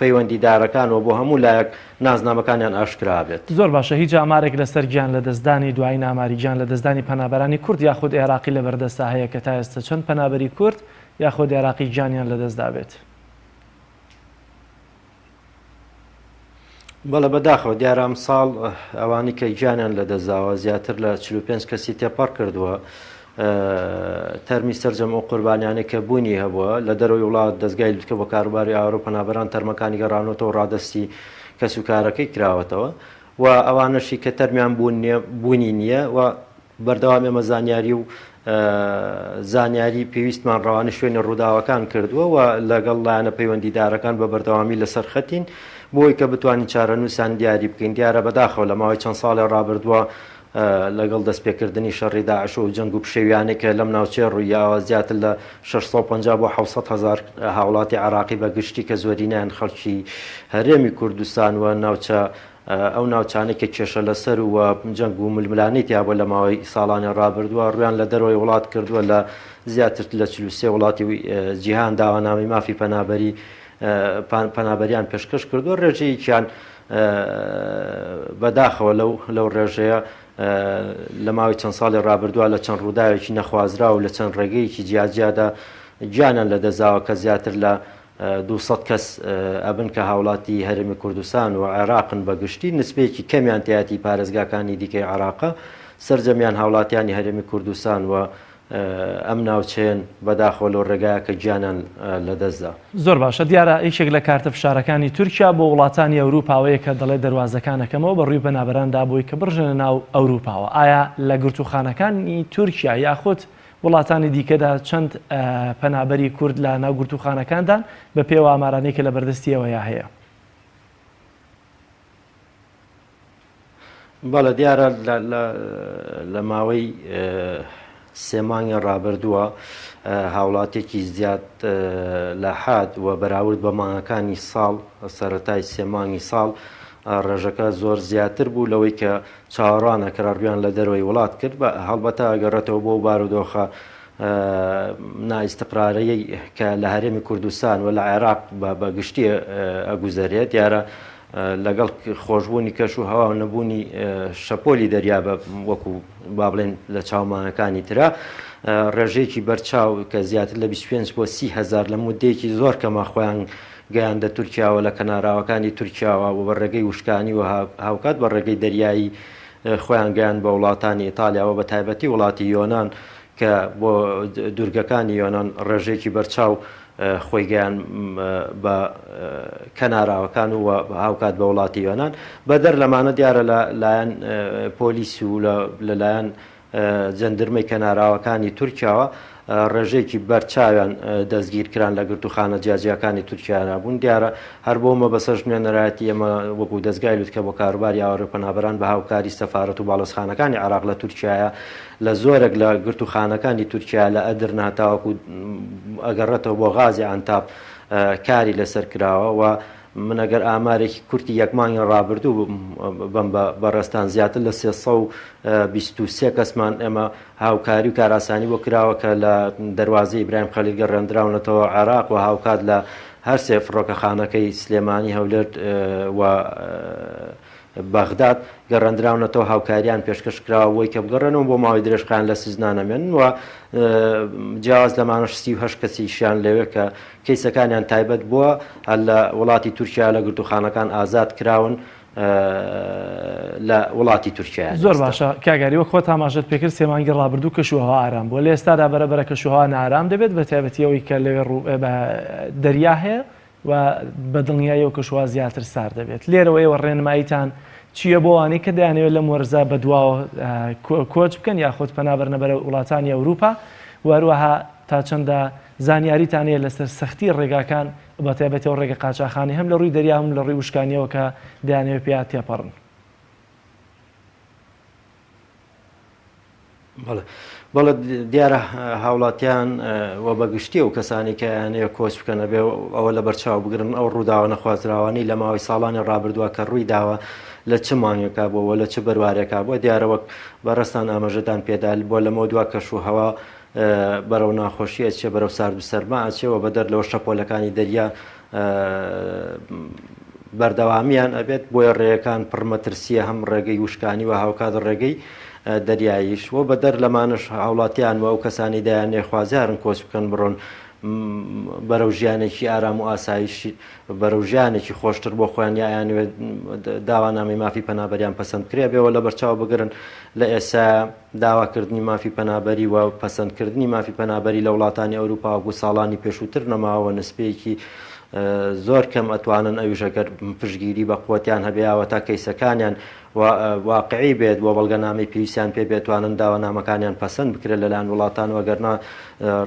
پەیوەندیدارەکان و بۆ هەموو لایەک نازنامەکانیان ئاشکرا بێت. زۆر باشە هیچ ئامارێک لەسەر گیان لەدەستدانی دوایین ئاماری گیان لەدەستدانی پەنابەرانی کورد یاخود ئێراقی لەبەردەستا هەیە کە تا ئێستا چەند پەنابەری کورد یاخود ئێراقی گیانیان لەدەستدابێت؟ بەڵێ بەداخەوە دیارە ئەمساڵ ئەوانی کە گیانیان لەدەستداوە زیاتر لە 45 کەسی تێپەڕ کردووە تەرمی سەرجەم ئەو قوربانیانەی کە بوونی هەبووە لە دەرەوەی وڵات دەستگای لوتکە بۆ کاروباری ئاوارە و پەنابەران تەرمەکانی گەڕانەوەتەوە ڕادەستی کەسوکارەکەی کراوەتەوە و ئەوانەشی کە تەرمیان بوونی نییە و بەردەوام ئێمە زانیاری و زانیاری پێویستمان ڕەوانەی شوێنی ڕووداوەکان کردووە و لەگەڵ لایەنە پەیوەندیدارەکان بە بەردەوامی لەسەر خەتین بۆی کە بتوانین چارەنووسیان دیاری بکەین. دیارە بەداخەوە لە ماوەی چەند ساڵێ ڕابردووە لەگەڵ دەستپێکردنی شەڕی داعش و جەنگ و پشێویانەی کە لەم ناوچەیە ڕوویاوە زیاتر لە 650 بۆ 700 هەزار هاوڵاتی عێراقی بە گشتی کە زۆرینەیان خەڵکی هەرێمی کوردستان و ناوچە ئەو ناوچانەی کە کێشە لەسەر و جەنگ و ململانێی تیا بووە لە ماوەی ساڵانی ڕابردووە ڕوویان لە دەرەوەی وڵات کردووە لە زیاتر لە 43 وڵاتی جیهان داوانامەی مافی پەنابەری پەنابەریان پێشکەش کردووە ڕێژەیەکیان بەداخەوە لەو لەو ڕێژەیە لە ماوەی چەند ساڵی ڕابردووە لە چەند ڕووداوێکی نەخوازراو و لە چەند ڕێگەیەکی جیاجیادا گیانیان لەدەستداوە کە زیاتر لە 200 کەس ئەبن کە هاوڵاتی هەرێمی کوردستان و عێراقن بە گشتی، نسبەیەکی کەمیان تیایەتی پارێزگاکانی دیکەی عێراقە، سەرجەمیان هاوڵاتیانی هەرێمی کوردستان و ئەم ناوچەیەن، بەداخەوە لەو ڕێگایە کە گیانیان لەدەستدا. زۆر باشە دیارە یەکێک لە کارتە فشارەکانی تورکیا بۆ وڵاتانی ئەوروپا ئەوەیە کە دەڵێت دەروازەکان ئەکەمەوە بە ڕووی پەنابەراندا بۆی کە بڕژێنە ناو ئەوروپاوە ئایا لە گرتووخانەکانی تورکیا یاخود وڵاتانی دیکەدا چەند پەنابەری کورد لە ناو گرتووخانەکاندان بە پێی ئەو ئامارانەی کە لە بەردەستی ئێوەیا هەیە؟ بەڵێ دیارە لە ماوەی سێ مانگی ڕابردووە هاوڵاتیەکی زیاد لە حاد و بەراورد بە مانگەکانی ساڵ سەرەتای سێ مانگی ساڵ ڕێژەکە زۆر زیاتر بوو لەوەی کە چاوەڕوان ئەکرا ڕویان لە دەرەوەی وڵات کرد بە هەڵبەتە ئەگەڕێتەوە بۆ بارودۆخە نائیستقرارەی کە لە هەرێمی کوردستان و لە عێراق بە گشتی ئەگوزەرێت دیارە لەگەڵ خۆشبوونی کەش و هەوا و نەبوونی شەپۆلی دەریا بە وەکو با بڵێن لە چاومانەکانی ترا ڕێژەیەکی بەرچاو کە زیاتر لە 25 بۆ 30 هەزار لە مدەیەکی زۆر کەمە خۆیان گەیاندە تورکیاوە لە کەناراوەکانی تورکیاوە و بە ڕێگەی وشکانی و هاوکات بە ڕێگەی دەریایی خۆیان گەیاند بە وڵاتانی ئیتالیا و بە تایبەتی وڵاتی یۆنان کە بۆ دوورگەکانی یۆنان ڕێژەیەکی بەرچاو خۆی گەیان بە کەناراوەکان و هاوکات بە وڵاتی یۆنان. بەدەر لەمانە دیارە لە لایەن پۆلیس و لەلایەن جەندرمەی کەناراوەکانی تورکیاوە ڕێژەیەکی بەرچاویان دەستگیرکران لە گرتووخانە جیاجیاکانی تورکیادا بوون. دیارە هەر بەو مەبەستەش نوێنەرایەتی ئێمە وەکو دەزگای لوتکە بۆ کاروباری ئاوارە و پەنابەران بە هاوکاری سەفارەت و باڵۆزخانەکانی عێراق لە تورکیایە لە زۆرێک لە گرتووخانەکانی تورکیا لە ئەدرنە تاوەکو ئەگەڕێتەوە بۆ غازی عەنتاب کاری لەسەر کراوە و من ئەگەر ئامارێکی کورتی یەک مانگی ڕابردوو بەم بە بەڕێزتان زیاتر لە 323 کەسمان ئێمە هاوکاری و کارئاسانی بۆ کراوە کە لە دەروازەی ئیبراهیم خەلیل گەڕێندراونەتەوە عێراق و هاوکات لە هەرسێ فڕۆکەخانەکەی سلێمانی، هەولێر و بەغداد گەڕێندراونەتەوە هاوکاریان پێشکەش کراوە بۆی کە بگەڕێنەوە بۆ ماوەی درێژخایەن لە سجنا نەمێنن و جیاواز لەمانەش 38 کەسیشیان لەوێ کە کەیسەکانیان تایبەت بووە هەر لە وڵاتی تورکیا لە گرتووخانەکان ئازاد کراون لە وڵاتی تورکیا. زۆر باشە کاک ئاری وەک خۆت ئاماژەت پێکرد سێ مانگی ڕابردوو کەش و هەوا ئارام بووە لە ئێستادا بەرە بەرە کەش و هەوا نائارام دەبێت بە تایبەتی ئەوەی کە لەوێ ڕوو بە دەریا هەیە و بە دڵنیاییەوە کەش و هەوا زیاتر سارد دەبێت لێرەوە ئێوە ڕێنماییتان چییە بۆ ئەوانەی کە دەیانەوێت لەم وەرزە بەدواوە کۆچ بکەن یاخود پەنا بەرنە بەرەو وڵاتانی ئەوروپا و هەروەها تا چەندە زانیاریتان هەیە لەسەر سەختی ڕێگاکان بە تایبەتی ئەو ڕێگە قاچاخانەی هەم لە ڕووی دەریا هەم لە ڕووی وشکانییەوە کە دەیانەوێت پێیا تێپەڕن. بەڵێ بەڵێ دیارە هاوڵاتیان و بە گشتی ئەو کەسانی کە ئەیانەوێت کۆچ بکەن ئەبێ ئەوە لەبەر چاو بگرن ئەو ڕووداوە نەخوازراوانەی لە ماوەی ساڵانی ڕابردووە کە ڕووی داوە لە چ مانگێکا بووە و لە چ بەروارێکا بووە دیارە وەک بەڕێزتان ئاماژەتان پێدا بۆ لەمەودوا کەش و هەوا بەرەو ناخۆشی ئەچێ بەرەو سارد و سەرما ئەچێ و بەدەر لەوە شەپۆلەکانی دەریا بەردەوامیان ئەبێت بۆیە ڕێیەکان پڕ مەترسیە هەم ڕێگەی وشکانی و هاوکات ڕێگەی دەریاییش و بەدەر لەمانەش هاوڵاتیان و ئەو کەسانی دەیانەوێت خوازیارن کۆچ بکەن بڕۆن بەرەو ژیانێکی ئارام و ئاسایشی بەرەو ژیانێکی خۆشتر بۆ خۆیان یا ئەیانەوێت داوانامەی مافی پەنابەریان پەسەند بکرێ بێەوە لەبەرچاو بگرن لە ئێستا داواکردنی مافی پەنابەری و پەسەندکردنی مافی پەنابەری لە وڵاتانی ئەوروپا وەکو ساڵانی پێشووتر نەماوە نسبەیەکی زۆر کەم ئەتوانن ئەویش ئەگەر پشتگیری بە قوتیان هەبێ ئەوەتا کەیسەکانیان واقعی بێت و بەڵگەنامەی پێویستیان پێ بێت توانن داوانامەکانیان پەسەند بکرێت لەلایەن وڵاتان و ئەگەرنا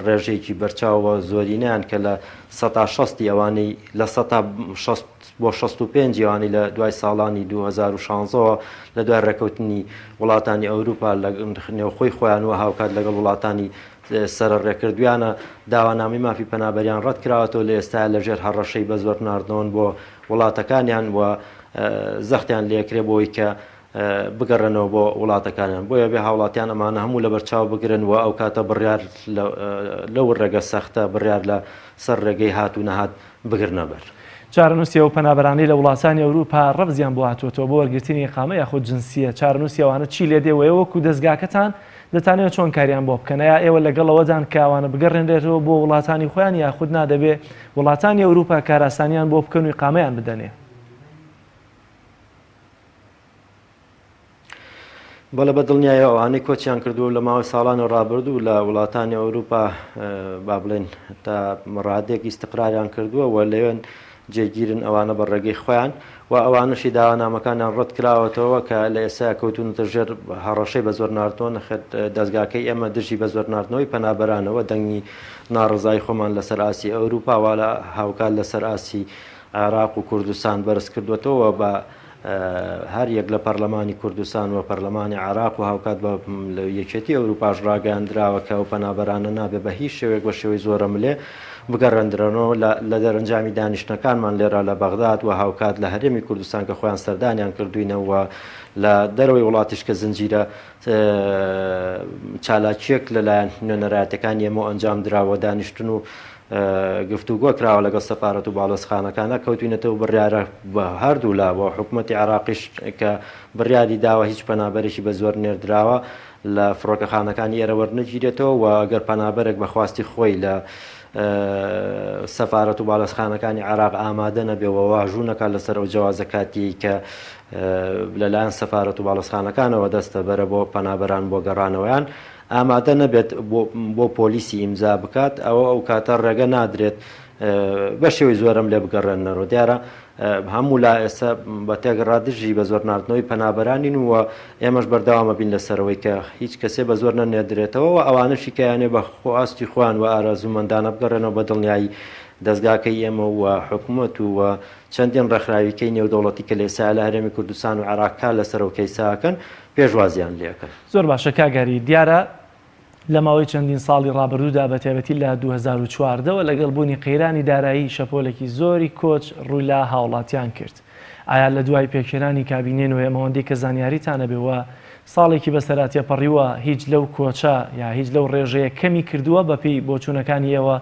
ڕێژەیەکی بەرچاو و زۆرینەیان کە لە سەتا شەستی ئەوانەی لە سەتا شەست بۆ 65 ئەوانەی لە دوای ساڵانی 2016 ەوە لە دوای ڕێکەوتنی وڵاتانی ئەوروپا لە نێوخۆی خۆیان و هاوکات لەگەڵ وڵاتانی سەرەڕێکردویانە داوانامەی مافی پەنابەریان ڕەت کراوەتەوە لە ئێستا لە ژێر هەڕەشەی بە زۆر ناردنەوەن بۆ وڵاتەکانیان و زەختیان لێکرێ بۆی کە بگەڕێنەوە بۆ وڵاتەکانیان بۆیە بێ هاوڵاتیان ئەمانە هەموو لەبەرچاو بگرن و ئەو کاتە بڕیار لەو ڕێگە سەختە بڕیار لە سەر ڕێگەی هات و نەهات بگرنە بەر. چارەنووسی ئەو پەنابەرانەی لە وڵاتانی ئەوروپا ڕەفزیان بۆ هاتووەتەوە بۆ وەرگرتنی ئیقامە یاخود جنسیە، چارەنووسی ئەوانە چی لێ دێ و ئێوە وەکو دەزگاکەتان دەتانەوێت چۆن کاریان بۆ بکەن؟ ئایا ئێوە لەگەڵ ئەوەدان کە ئەوانە بگەڕێنرێتەوە بۆ وڵاتانی خۆیان یاخود نا دەبێ وڵاتانی ئەوروپا کارئاسانیان بۆ بکەن و ئیقامەیان بدەنێ؟ بەڵێ بە دڵنیایەوە ئەوانەی کۆچیان کردووە لە ماوەی ساڵانی ڕابردوو لە وڵاتانی ئەوروپا با بڵێن تا ڕادێک ئیستقراریان کردووە و لەوێن جێگیرن ئەوانە بە ڕێگەی خۆیان و ئەوانەشی داوانامەکانیان ڕەت کراوەتەوە کە لە ئێستا کەوتونەتە ژێر هەڕەشەی بە زۆر ناردنەوە نەخێت دەستگاکەی ئێمە دژی بە زۆر ناردنەوەی پەنابەرانەوە دەنگی ناڕزای خۆمان لەسەر ئاسی ئەوروپا و لە هاوکات لەسەر ئاسی عێراق و کوردستان بەرز کردوێتەوە بە. هەر یەک لە پەرلەمانی کوردستان و پەرلەمانی عێراق و هاوکات بە یەکێتی ئەوروپاش ڕاگەیاندراوە کە ئەو پەنابەرانە نابێ بە هیچ شێوەیەک بە شێوەی زۆرەملێ بگەڕێندرێنەوە لە دەرەنجامی دانیشتنەکانمان لێرە لە بەغداد و هاوکات لە هەرێمی کوردستان کە خۆیان سەردانیان کردووینە و لە دەرەوەی وڵاتیش کە زنجیرە چالاکییەک لەلایەن نوێنەرایەتەکانی ئێمەوە ئەنجام دراوە دانیشتن و گفتوگۆ کراوە لەگەڵ سەفارەت و باڵۆزخانەکانە کەوتوینەتەوە بڕیارە بە هەردوو لا بۆ حکوومەتی عێراقیش کە بڕیاری داوە هیچ پەنابەرێکی بە زۆر نێردراوە لە فڕۆکەخانەکانی ئێرە وەرنەگیرێتەوە و ئەگەر پەنابەرێک بە خواستی خۆی لە سەفارەت و باڵۆزخانەکانی عێراق ئامادە نەبێ و واژوو نەکات لەسەر ئەو جەوازە کاتیەی کە لەلایەن سەفارەت و باڵۆزخانەکانەوە دەستەبەرە بۆ پەنابەران بۆ گەڕانەوەیان ئامادە نەبێت بۆ پۆلیسی ئیمزا بکات ئەوە ئەو کاتە ڕێگە نادرێت بە شێوەی زۆرم لێ بگەڕێنەوە دیارە هەموو لا ئێستا بە تێگەڕا دژی بە زۆر ناردنەوەی پەنابەرانین و ئێمەش بەردەوامە بین لەسەرەوەی کە هیچ کەسێ بە زۆر نەنێردرێتەوە و ئەوانەشی کە یانێ بە خواستی خۆیان و ئارەزوومەندانە بگەڕێنەوە بە دڵنیایی دەزگاکەی ئێمە و حکومەت و چەندین ڕێکخراوی کەی نێودەوڵەتی کە لە ئێستا لە هەرێمی کوردستان و عێراق کار لەسەر ئەو کەیسە ئەکەن پێشوازیان لێ ئەکەن. زۆر باشە کاک ئاری، دیارە لە ماوەی چەندین ساڵی ڕابردوودا بە تایبەتی لە 2014 وە لەگەڵ بوونی قەیرانی دارایی شەپۆلێکی زۆری کۆچ ڕووی لە هاوڵاتیان کرد. ئایا لە دوای پێکهێنانی کابینەی نۆیەم ئەوەندەی کە زانیاریتان هەبێ و ساڵێکی بەسەرا تێپەڕیوە هیچ لەو کۆچە یا هیچ لەو ڕێژەیە کەمی کردووە بەپێی بۆچوونەکانی ئێوە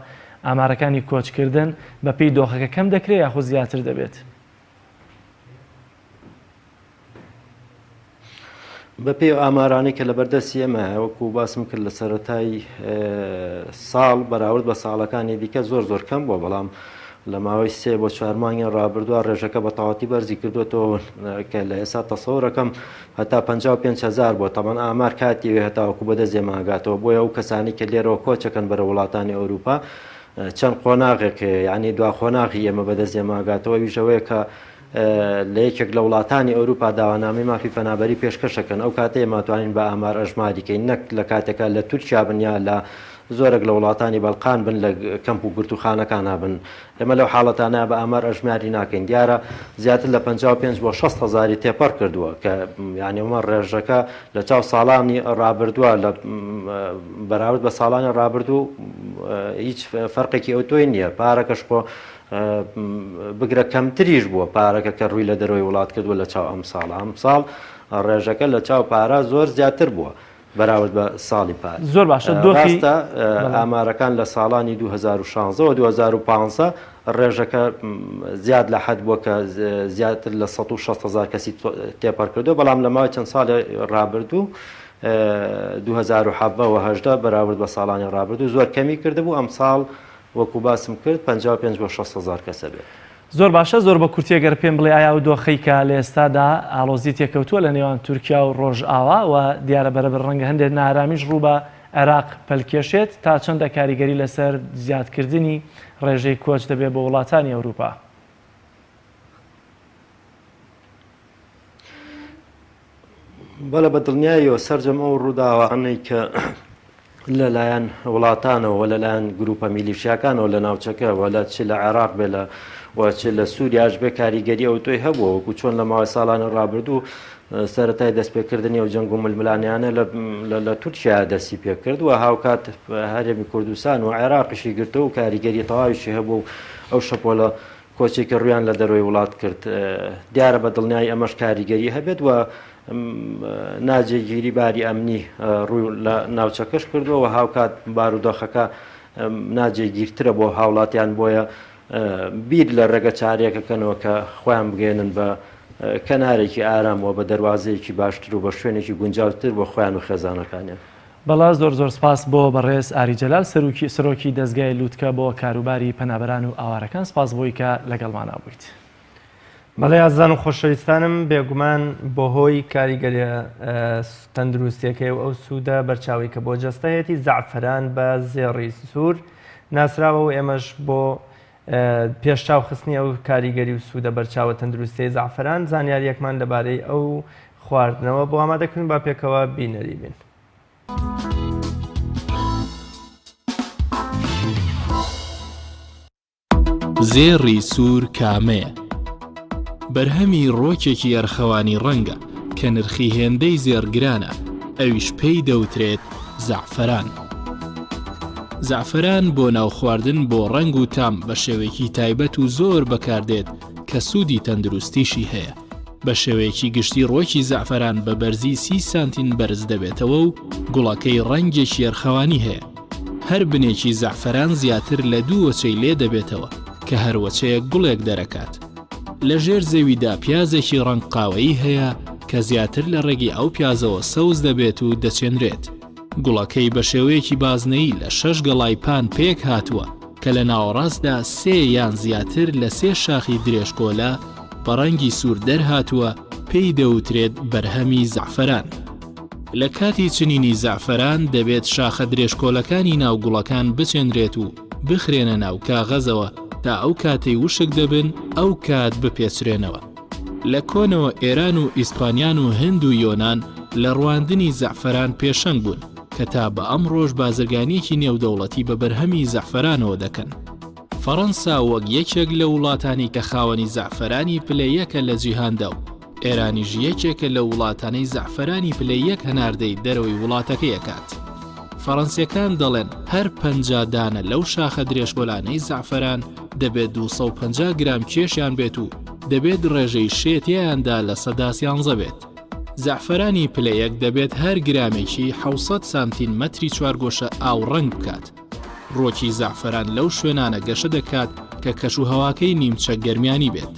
ئامارەکانی کۆچکردن بەپێی دۆخەکە کەم دەکرێ یاخود زیاتر دەبێت؟ بەپێی ئەو ئامارانەی کە لەبەردەستی ئێمە هەیە وەکو باسم کرد لە سەرەتای ساڵ بەراورد بە ساڵەکانی دیکە زۆر زۆر کەم بووە بەڵام لە ماوەی سێ بۆ چوار مانگی ڕابردووە ڕێژەکە بە تەواتی بەرزی کردوێتەوە کە لە ئێستا تەسەورەکەم هەتا 55 هزار بۆ تەمان ئامار کاتیەوێ هەتاوەکو بەدەست ئێماگاتەوە بۆیە ئەو کەسانی کە لێرەوە کۆچەکەن بەرە وڵاتانی ئەوروپا چەند قۆناغێک هەیە یعنی دوا قۆناغی ئێمە بەدەست ئێماگاتەوە ویژەوەیە کە لە یەکێک لە وڵاتانی ئەوروپا داوانامەی مافی پەنابەری پێشکەشەکەن ئەو کاتەی ئێمە توانین بە ئامار ئەژماری کەین نەک لە کاتێکا لە تورکیا بن یا لە زۆرێک لە وڵاتانی بەلقان بن لە کەمپ و گرتووخانەکانا بن ئێمە لەو حاڵەتانە بە ئامار ئەژماری ناکەین دیارە زیاتر لە 55 بۆ 60 هەزاری تێپەڕ کردووە کە یعنی ئەمە ڕێژەکە لە چاو ساڵانی ڕابردووە لە بەراورد بە ساڵانی ڕابردوو هیچ فەرقێکی ئەوتۆی نییە پارەکەش خۆ بگرە کەمتریش بووە پارەکە کە ڕووی لە دەرەوەی وڵات کردووە لە چاو ئەمساڵ ئەمساڵ ڕێژەکە لە چاو پارە زۆر زیاتر بووە بەراورد بە ساڵی پار. زۆر باشە دۆخی ڕاستە ئامارەکان لە ساڵانی 2016 و 2015 ڕێژەکە زیاد لە حەد بووە کە زیاتر لە 160 هزار کەسی تێپەڕ کردووە بەڵام لە ماوەی چەند ساڵی ڕابردوو 2017 و 18 بەراورد بە ساڵانی ڕابردوو زۆر کەمی کردبوو ئەمساڵ وەکو باسم کرد 55 بۆ 60 هەزار کەسە بێت. زۆر باشە زۆر بە کورتی گەر پێم بڵێ ئایا ئەو دۆخەی کە لە ئێستادا ئاڵۆزی تێکەوتووە لە نێوان تورکیا و ڕۆژئاوا و دیارە بەرەبەر ڕەنگە هەندێک نائارامیش ڕوو بە عێراق پەلکێشێت تا چەندە کاریگەری لەسەر زیادکردنی ڕێژەی کۆچ دەبێت بۆ وڵاتانی ئەوروپا؟ بەڵێ بە دڵنیاییەوە سەرجەم ئەو ڕووداوانەی کە لەلایەن وڵاتانەوە و لەلایەن گروپە میلیشیاکانەوە لە ناوچەکە و لە چ لە عێراق بێ لە و چ لە سووریاش بێ کاریگەری ئەوتۆی هەبووە وەکو چۆن لە ماوەی ساڵانی ڕابردوو سەرەتای دەستپێکردنی ئەو جەنگ و ململانیانە لە تورکیا دەستی پێکرد و هاوکات هەرێمی کوردستان و عێراقیشی گرتەوە و کاریگەری تەواویشی هەبوو ئەو شەپۆلە کۆچێکی ڕوویان لە دەرەوەی وڵات کرد، دیارە بە دڵنیایی ئەمەش کاریگەری هەبێت و ناجێگیری باری ئەمنی ڕووی لە ناوچەکەش کردووە و هاوکات بارودۆخەکە ناجێگیرترە بۆ هاوڵاتیان بۆیە بیر لە ڕێگە چارەیەکەکەنەوە کە خۆیان بگەێنن بە کەنارێکی ئارام و بە دەواازەیەکی باشتر و بە شوێنێکی گونجاوتر بۆ خۆیان و خێزانەکانیان. بەڵا زۆر زۆر سپاس بۆ بەڕێز ئاری جەلال سەروکی سەرۆکی دەزگای لوتکە بۆ کاروباری پەنابەران و ئاوارەکان سپاس بۆی کە لەگەڵمانا بوویت. بەڵێ ئازیزان و خۆشەویستانم بێگومان بەهۆی کاریگەریە تەندروستیەکەی و ئەو سوودە بەرچاوی کە بۆ جەستە هەیەتی زەعفەران بە زێڕی سوور ناسراوە و ئێمەش بۆ پێشچاو خستنی ئەو کاریگەری و سوودە بەرچاوە تەندروستیەی زەعفەران زانیاریەکمان لەبارەی ئەو خواردنەوە بۆ ئامادەکردن با پێکەوە بینەری بین. زێڕی سوور کامەیە؟ بەرهەمی ڕۆکێکی ئەرخەوانی ڕەنگە کە نرخی هێندەی زێڕ گرانە، ئەویش پێی دەوترێت زەعفەران. زەعفەران بۆ ناو خواردن بۆ ڕەنگ و تام بە شێوەیەکی تایبەت و زۆر بەکاردێت کە سوودی تەندروستیشی هەیە. بە شێوەیەکی گشتی ڕوەکی زەعفەران بە بەرزی 30 سانتیم بەرز دەبێتەوە و گوڵەکەی ڕەنگێکی ئەرخەوانی هەیە. هەر بنێکی زەعفەران زیاتر لە دوو وەچەی لێ دەبێتەوە کە هەر وەچەیەک گوڵێک دەرەکات. لە ژێر زەویدا پیازێکی ڕەنگ قاوەیی هەیە کە زیاتر لە ڕێگەی ئەو پیازەوە سەوز دەبێت و دەچێنرێت. گوڵەکەی بە شێوەیەکی بازنەیی لە شەش گەڵای پان پێک هاتووە کە لە ناوەڕاستدا سێ یان زیاتر لە سێ شاخی درێژکۆلە بە ڕەنگی سوور دەرهاتووە پێی دەوترێت بەرهەمی زەعفەران. لە کاتی چنینی زەعفەران دەبێت شاخە درێژکۆلەکانی ناو گوڵەکان بچێنرێت و بخرێنە ناو کاغەزەوە تا ئەو کاتەی وشک دەبن ئەو کات بپێچرێنەوە. لە کۆنەوە ئێران و ئیسپانیان و هند و یۆنان لە ڕواندنی زەعفەران پێشەنگ بوون کە تا بە ئەمڕۆش بازرگانییەکی نێودەوڵەتی بە بەرهەمی زەعفەرانەوە دەکەن. فەڕەنسا وەک یەکێک لە وڵاتانی کە خاوەنی زەعفەرانی پلە یەکە لە جیهاندا و ئێرانیش یەکێکە لەو وڵاتانەی زەعفەرانی پلە یەک هەناردەی دەرەوەی وڵاتەکەی ئەکات. فەڕەنسیەکان دەڵێن هەر 50 دانە لەو شاخە درێژکۆلانەی زەعفەران دەبێت 250 گرام کێشیان بێت و دەبێت ڕێژەی شێ تێیاندا 13% بێت. زەعفەرانی پلە یەک دەبێت هەر گرامێکی 700 سانتین مەتری چوارگۆشە ئاو ڕەنگ بکات. ڕۆکی زەعفەران لەو شوێنانە گەشە دەکات کە کەشوهەواکەی نیمچە گەرمیانی بێت.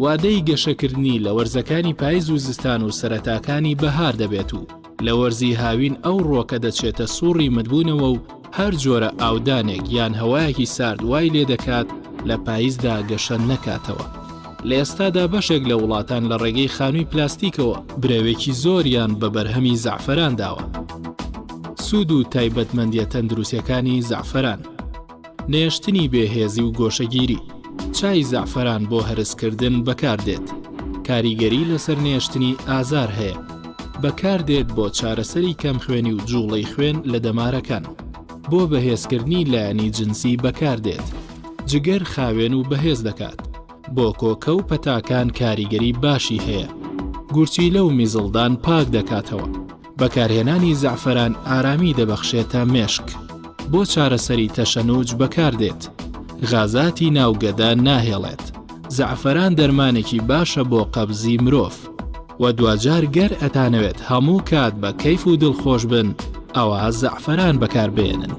وادەی گەشەکردنی لە وەرزەکانی پایز و زستان و سەرەتاکانی بەهار دەبێت و لە وەرزی هاوین ئەو ڕۆکە دەچێتە سوڕی متبوونەوە و هەر جۆرە ئاودانێک یان هەوایەکی سارد وای لێدەکات لە پایزدا گەشە نەکاتەوە. لە ئێستادا بەشێک لە وڵاتان لە ڕێگەی خانووی پلاستیکەوە برەوێکی زۆریان بە بەرهەمی زەعفەران داوە. سوود و تایبەتمەندییە تەندروستییەکانی زەعفەران. نێشتنی بێهێزی و گۆشەگیری. چای زەعفەران بۆ هەرسکردن بەکاردێت. کاریگەری لەسەر نێشتنی ئازار هەیە. بەکاردێت بۆ چارەسەری کەمخوێنی و جووڵەی خوێن لە دەمارەکان. بۆ بەهێزکردنی لایەنی جنسی بەکاردێت. جگەر خاوێن و بەهێز دەکات. بۆ کۆکە و پەتاکان کاریگەری باشی هەیە. گورچیلە و میزڵدان پاک دەکاتەوە. بەکارهێنانی زەعفەران ئارامی دەبەخشێتە مێشک. بۆ چارەسەری تەشەنوج بەکاردێت. غازاتی ناو گەدە ناهێڵێت. زەعفەران دەرمانێکی باشە بۆ قەبزی مرۆڤ. وە دواجار گەر ئەتانەوێت هەموو کات بە کەیف و دڵخۆش بن ئەوا زەعفەران بەکار بێنن.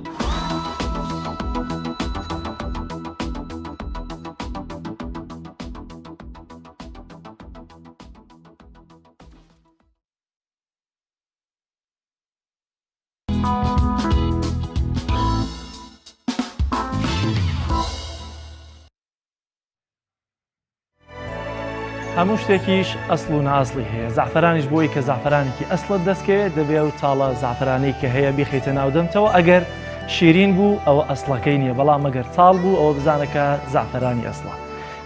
هەموو شتێکیش ئەسڵ و نائەسڵی هەیە زەعفەرانیش بۆی کە زەعفەرانێکی ئەسڵت دەستکەوێت دەبێ ئەو تاڵە زەعفەرانەی کە هەیە بیخەیتە ناو دەمتەوە ئەگەر شیرین بوو ئەوە ئەسڵەکەی نییە بەڵام ئەگەر تاڵ بوو ئەوە بزانە کە زەعفەرانی ئەسڵە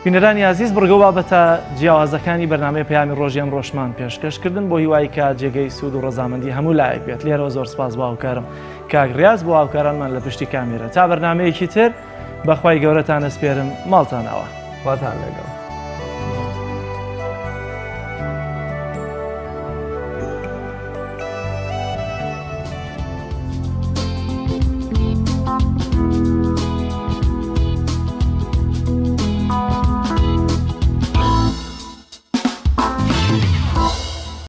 بینەرانی ئازیز بڕگە و بابەتە جیاوازەکانی بەرنامەی پەیامی ڕۆژی ئەمڕۆشمان پێشکەش کردن بۆ هیوای کە جێگەی سوود و ڕەزامەندی هەموو لایەک بێت لێرەوە زۆر سپاس بۆ هاوکارم کاک ڕیاز بۆ هاوکارانمان لە پشتی کامێرە تا بەرنمەیەکی تر بەخوای گەورەتان ئەسپێرم ماڵتان ئاوا. خواتان لەگەڵ.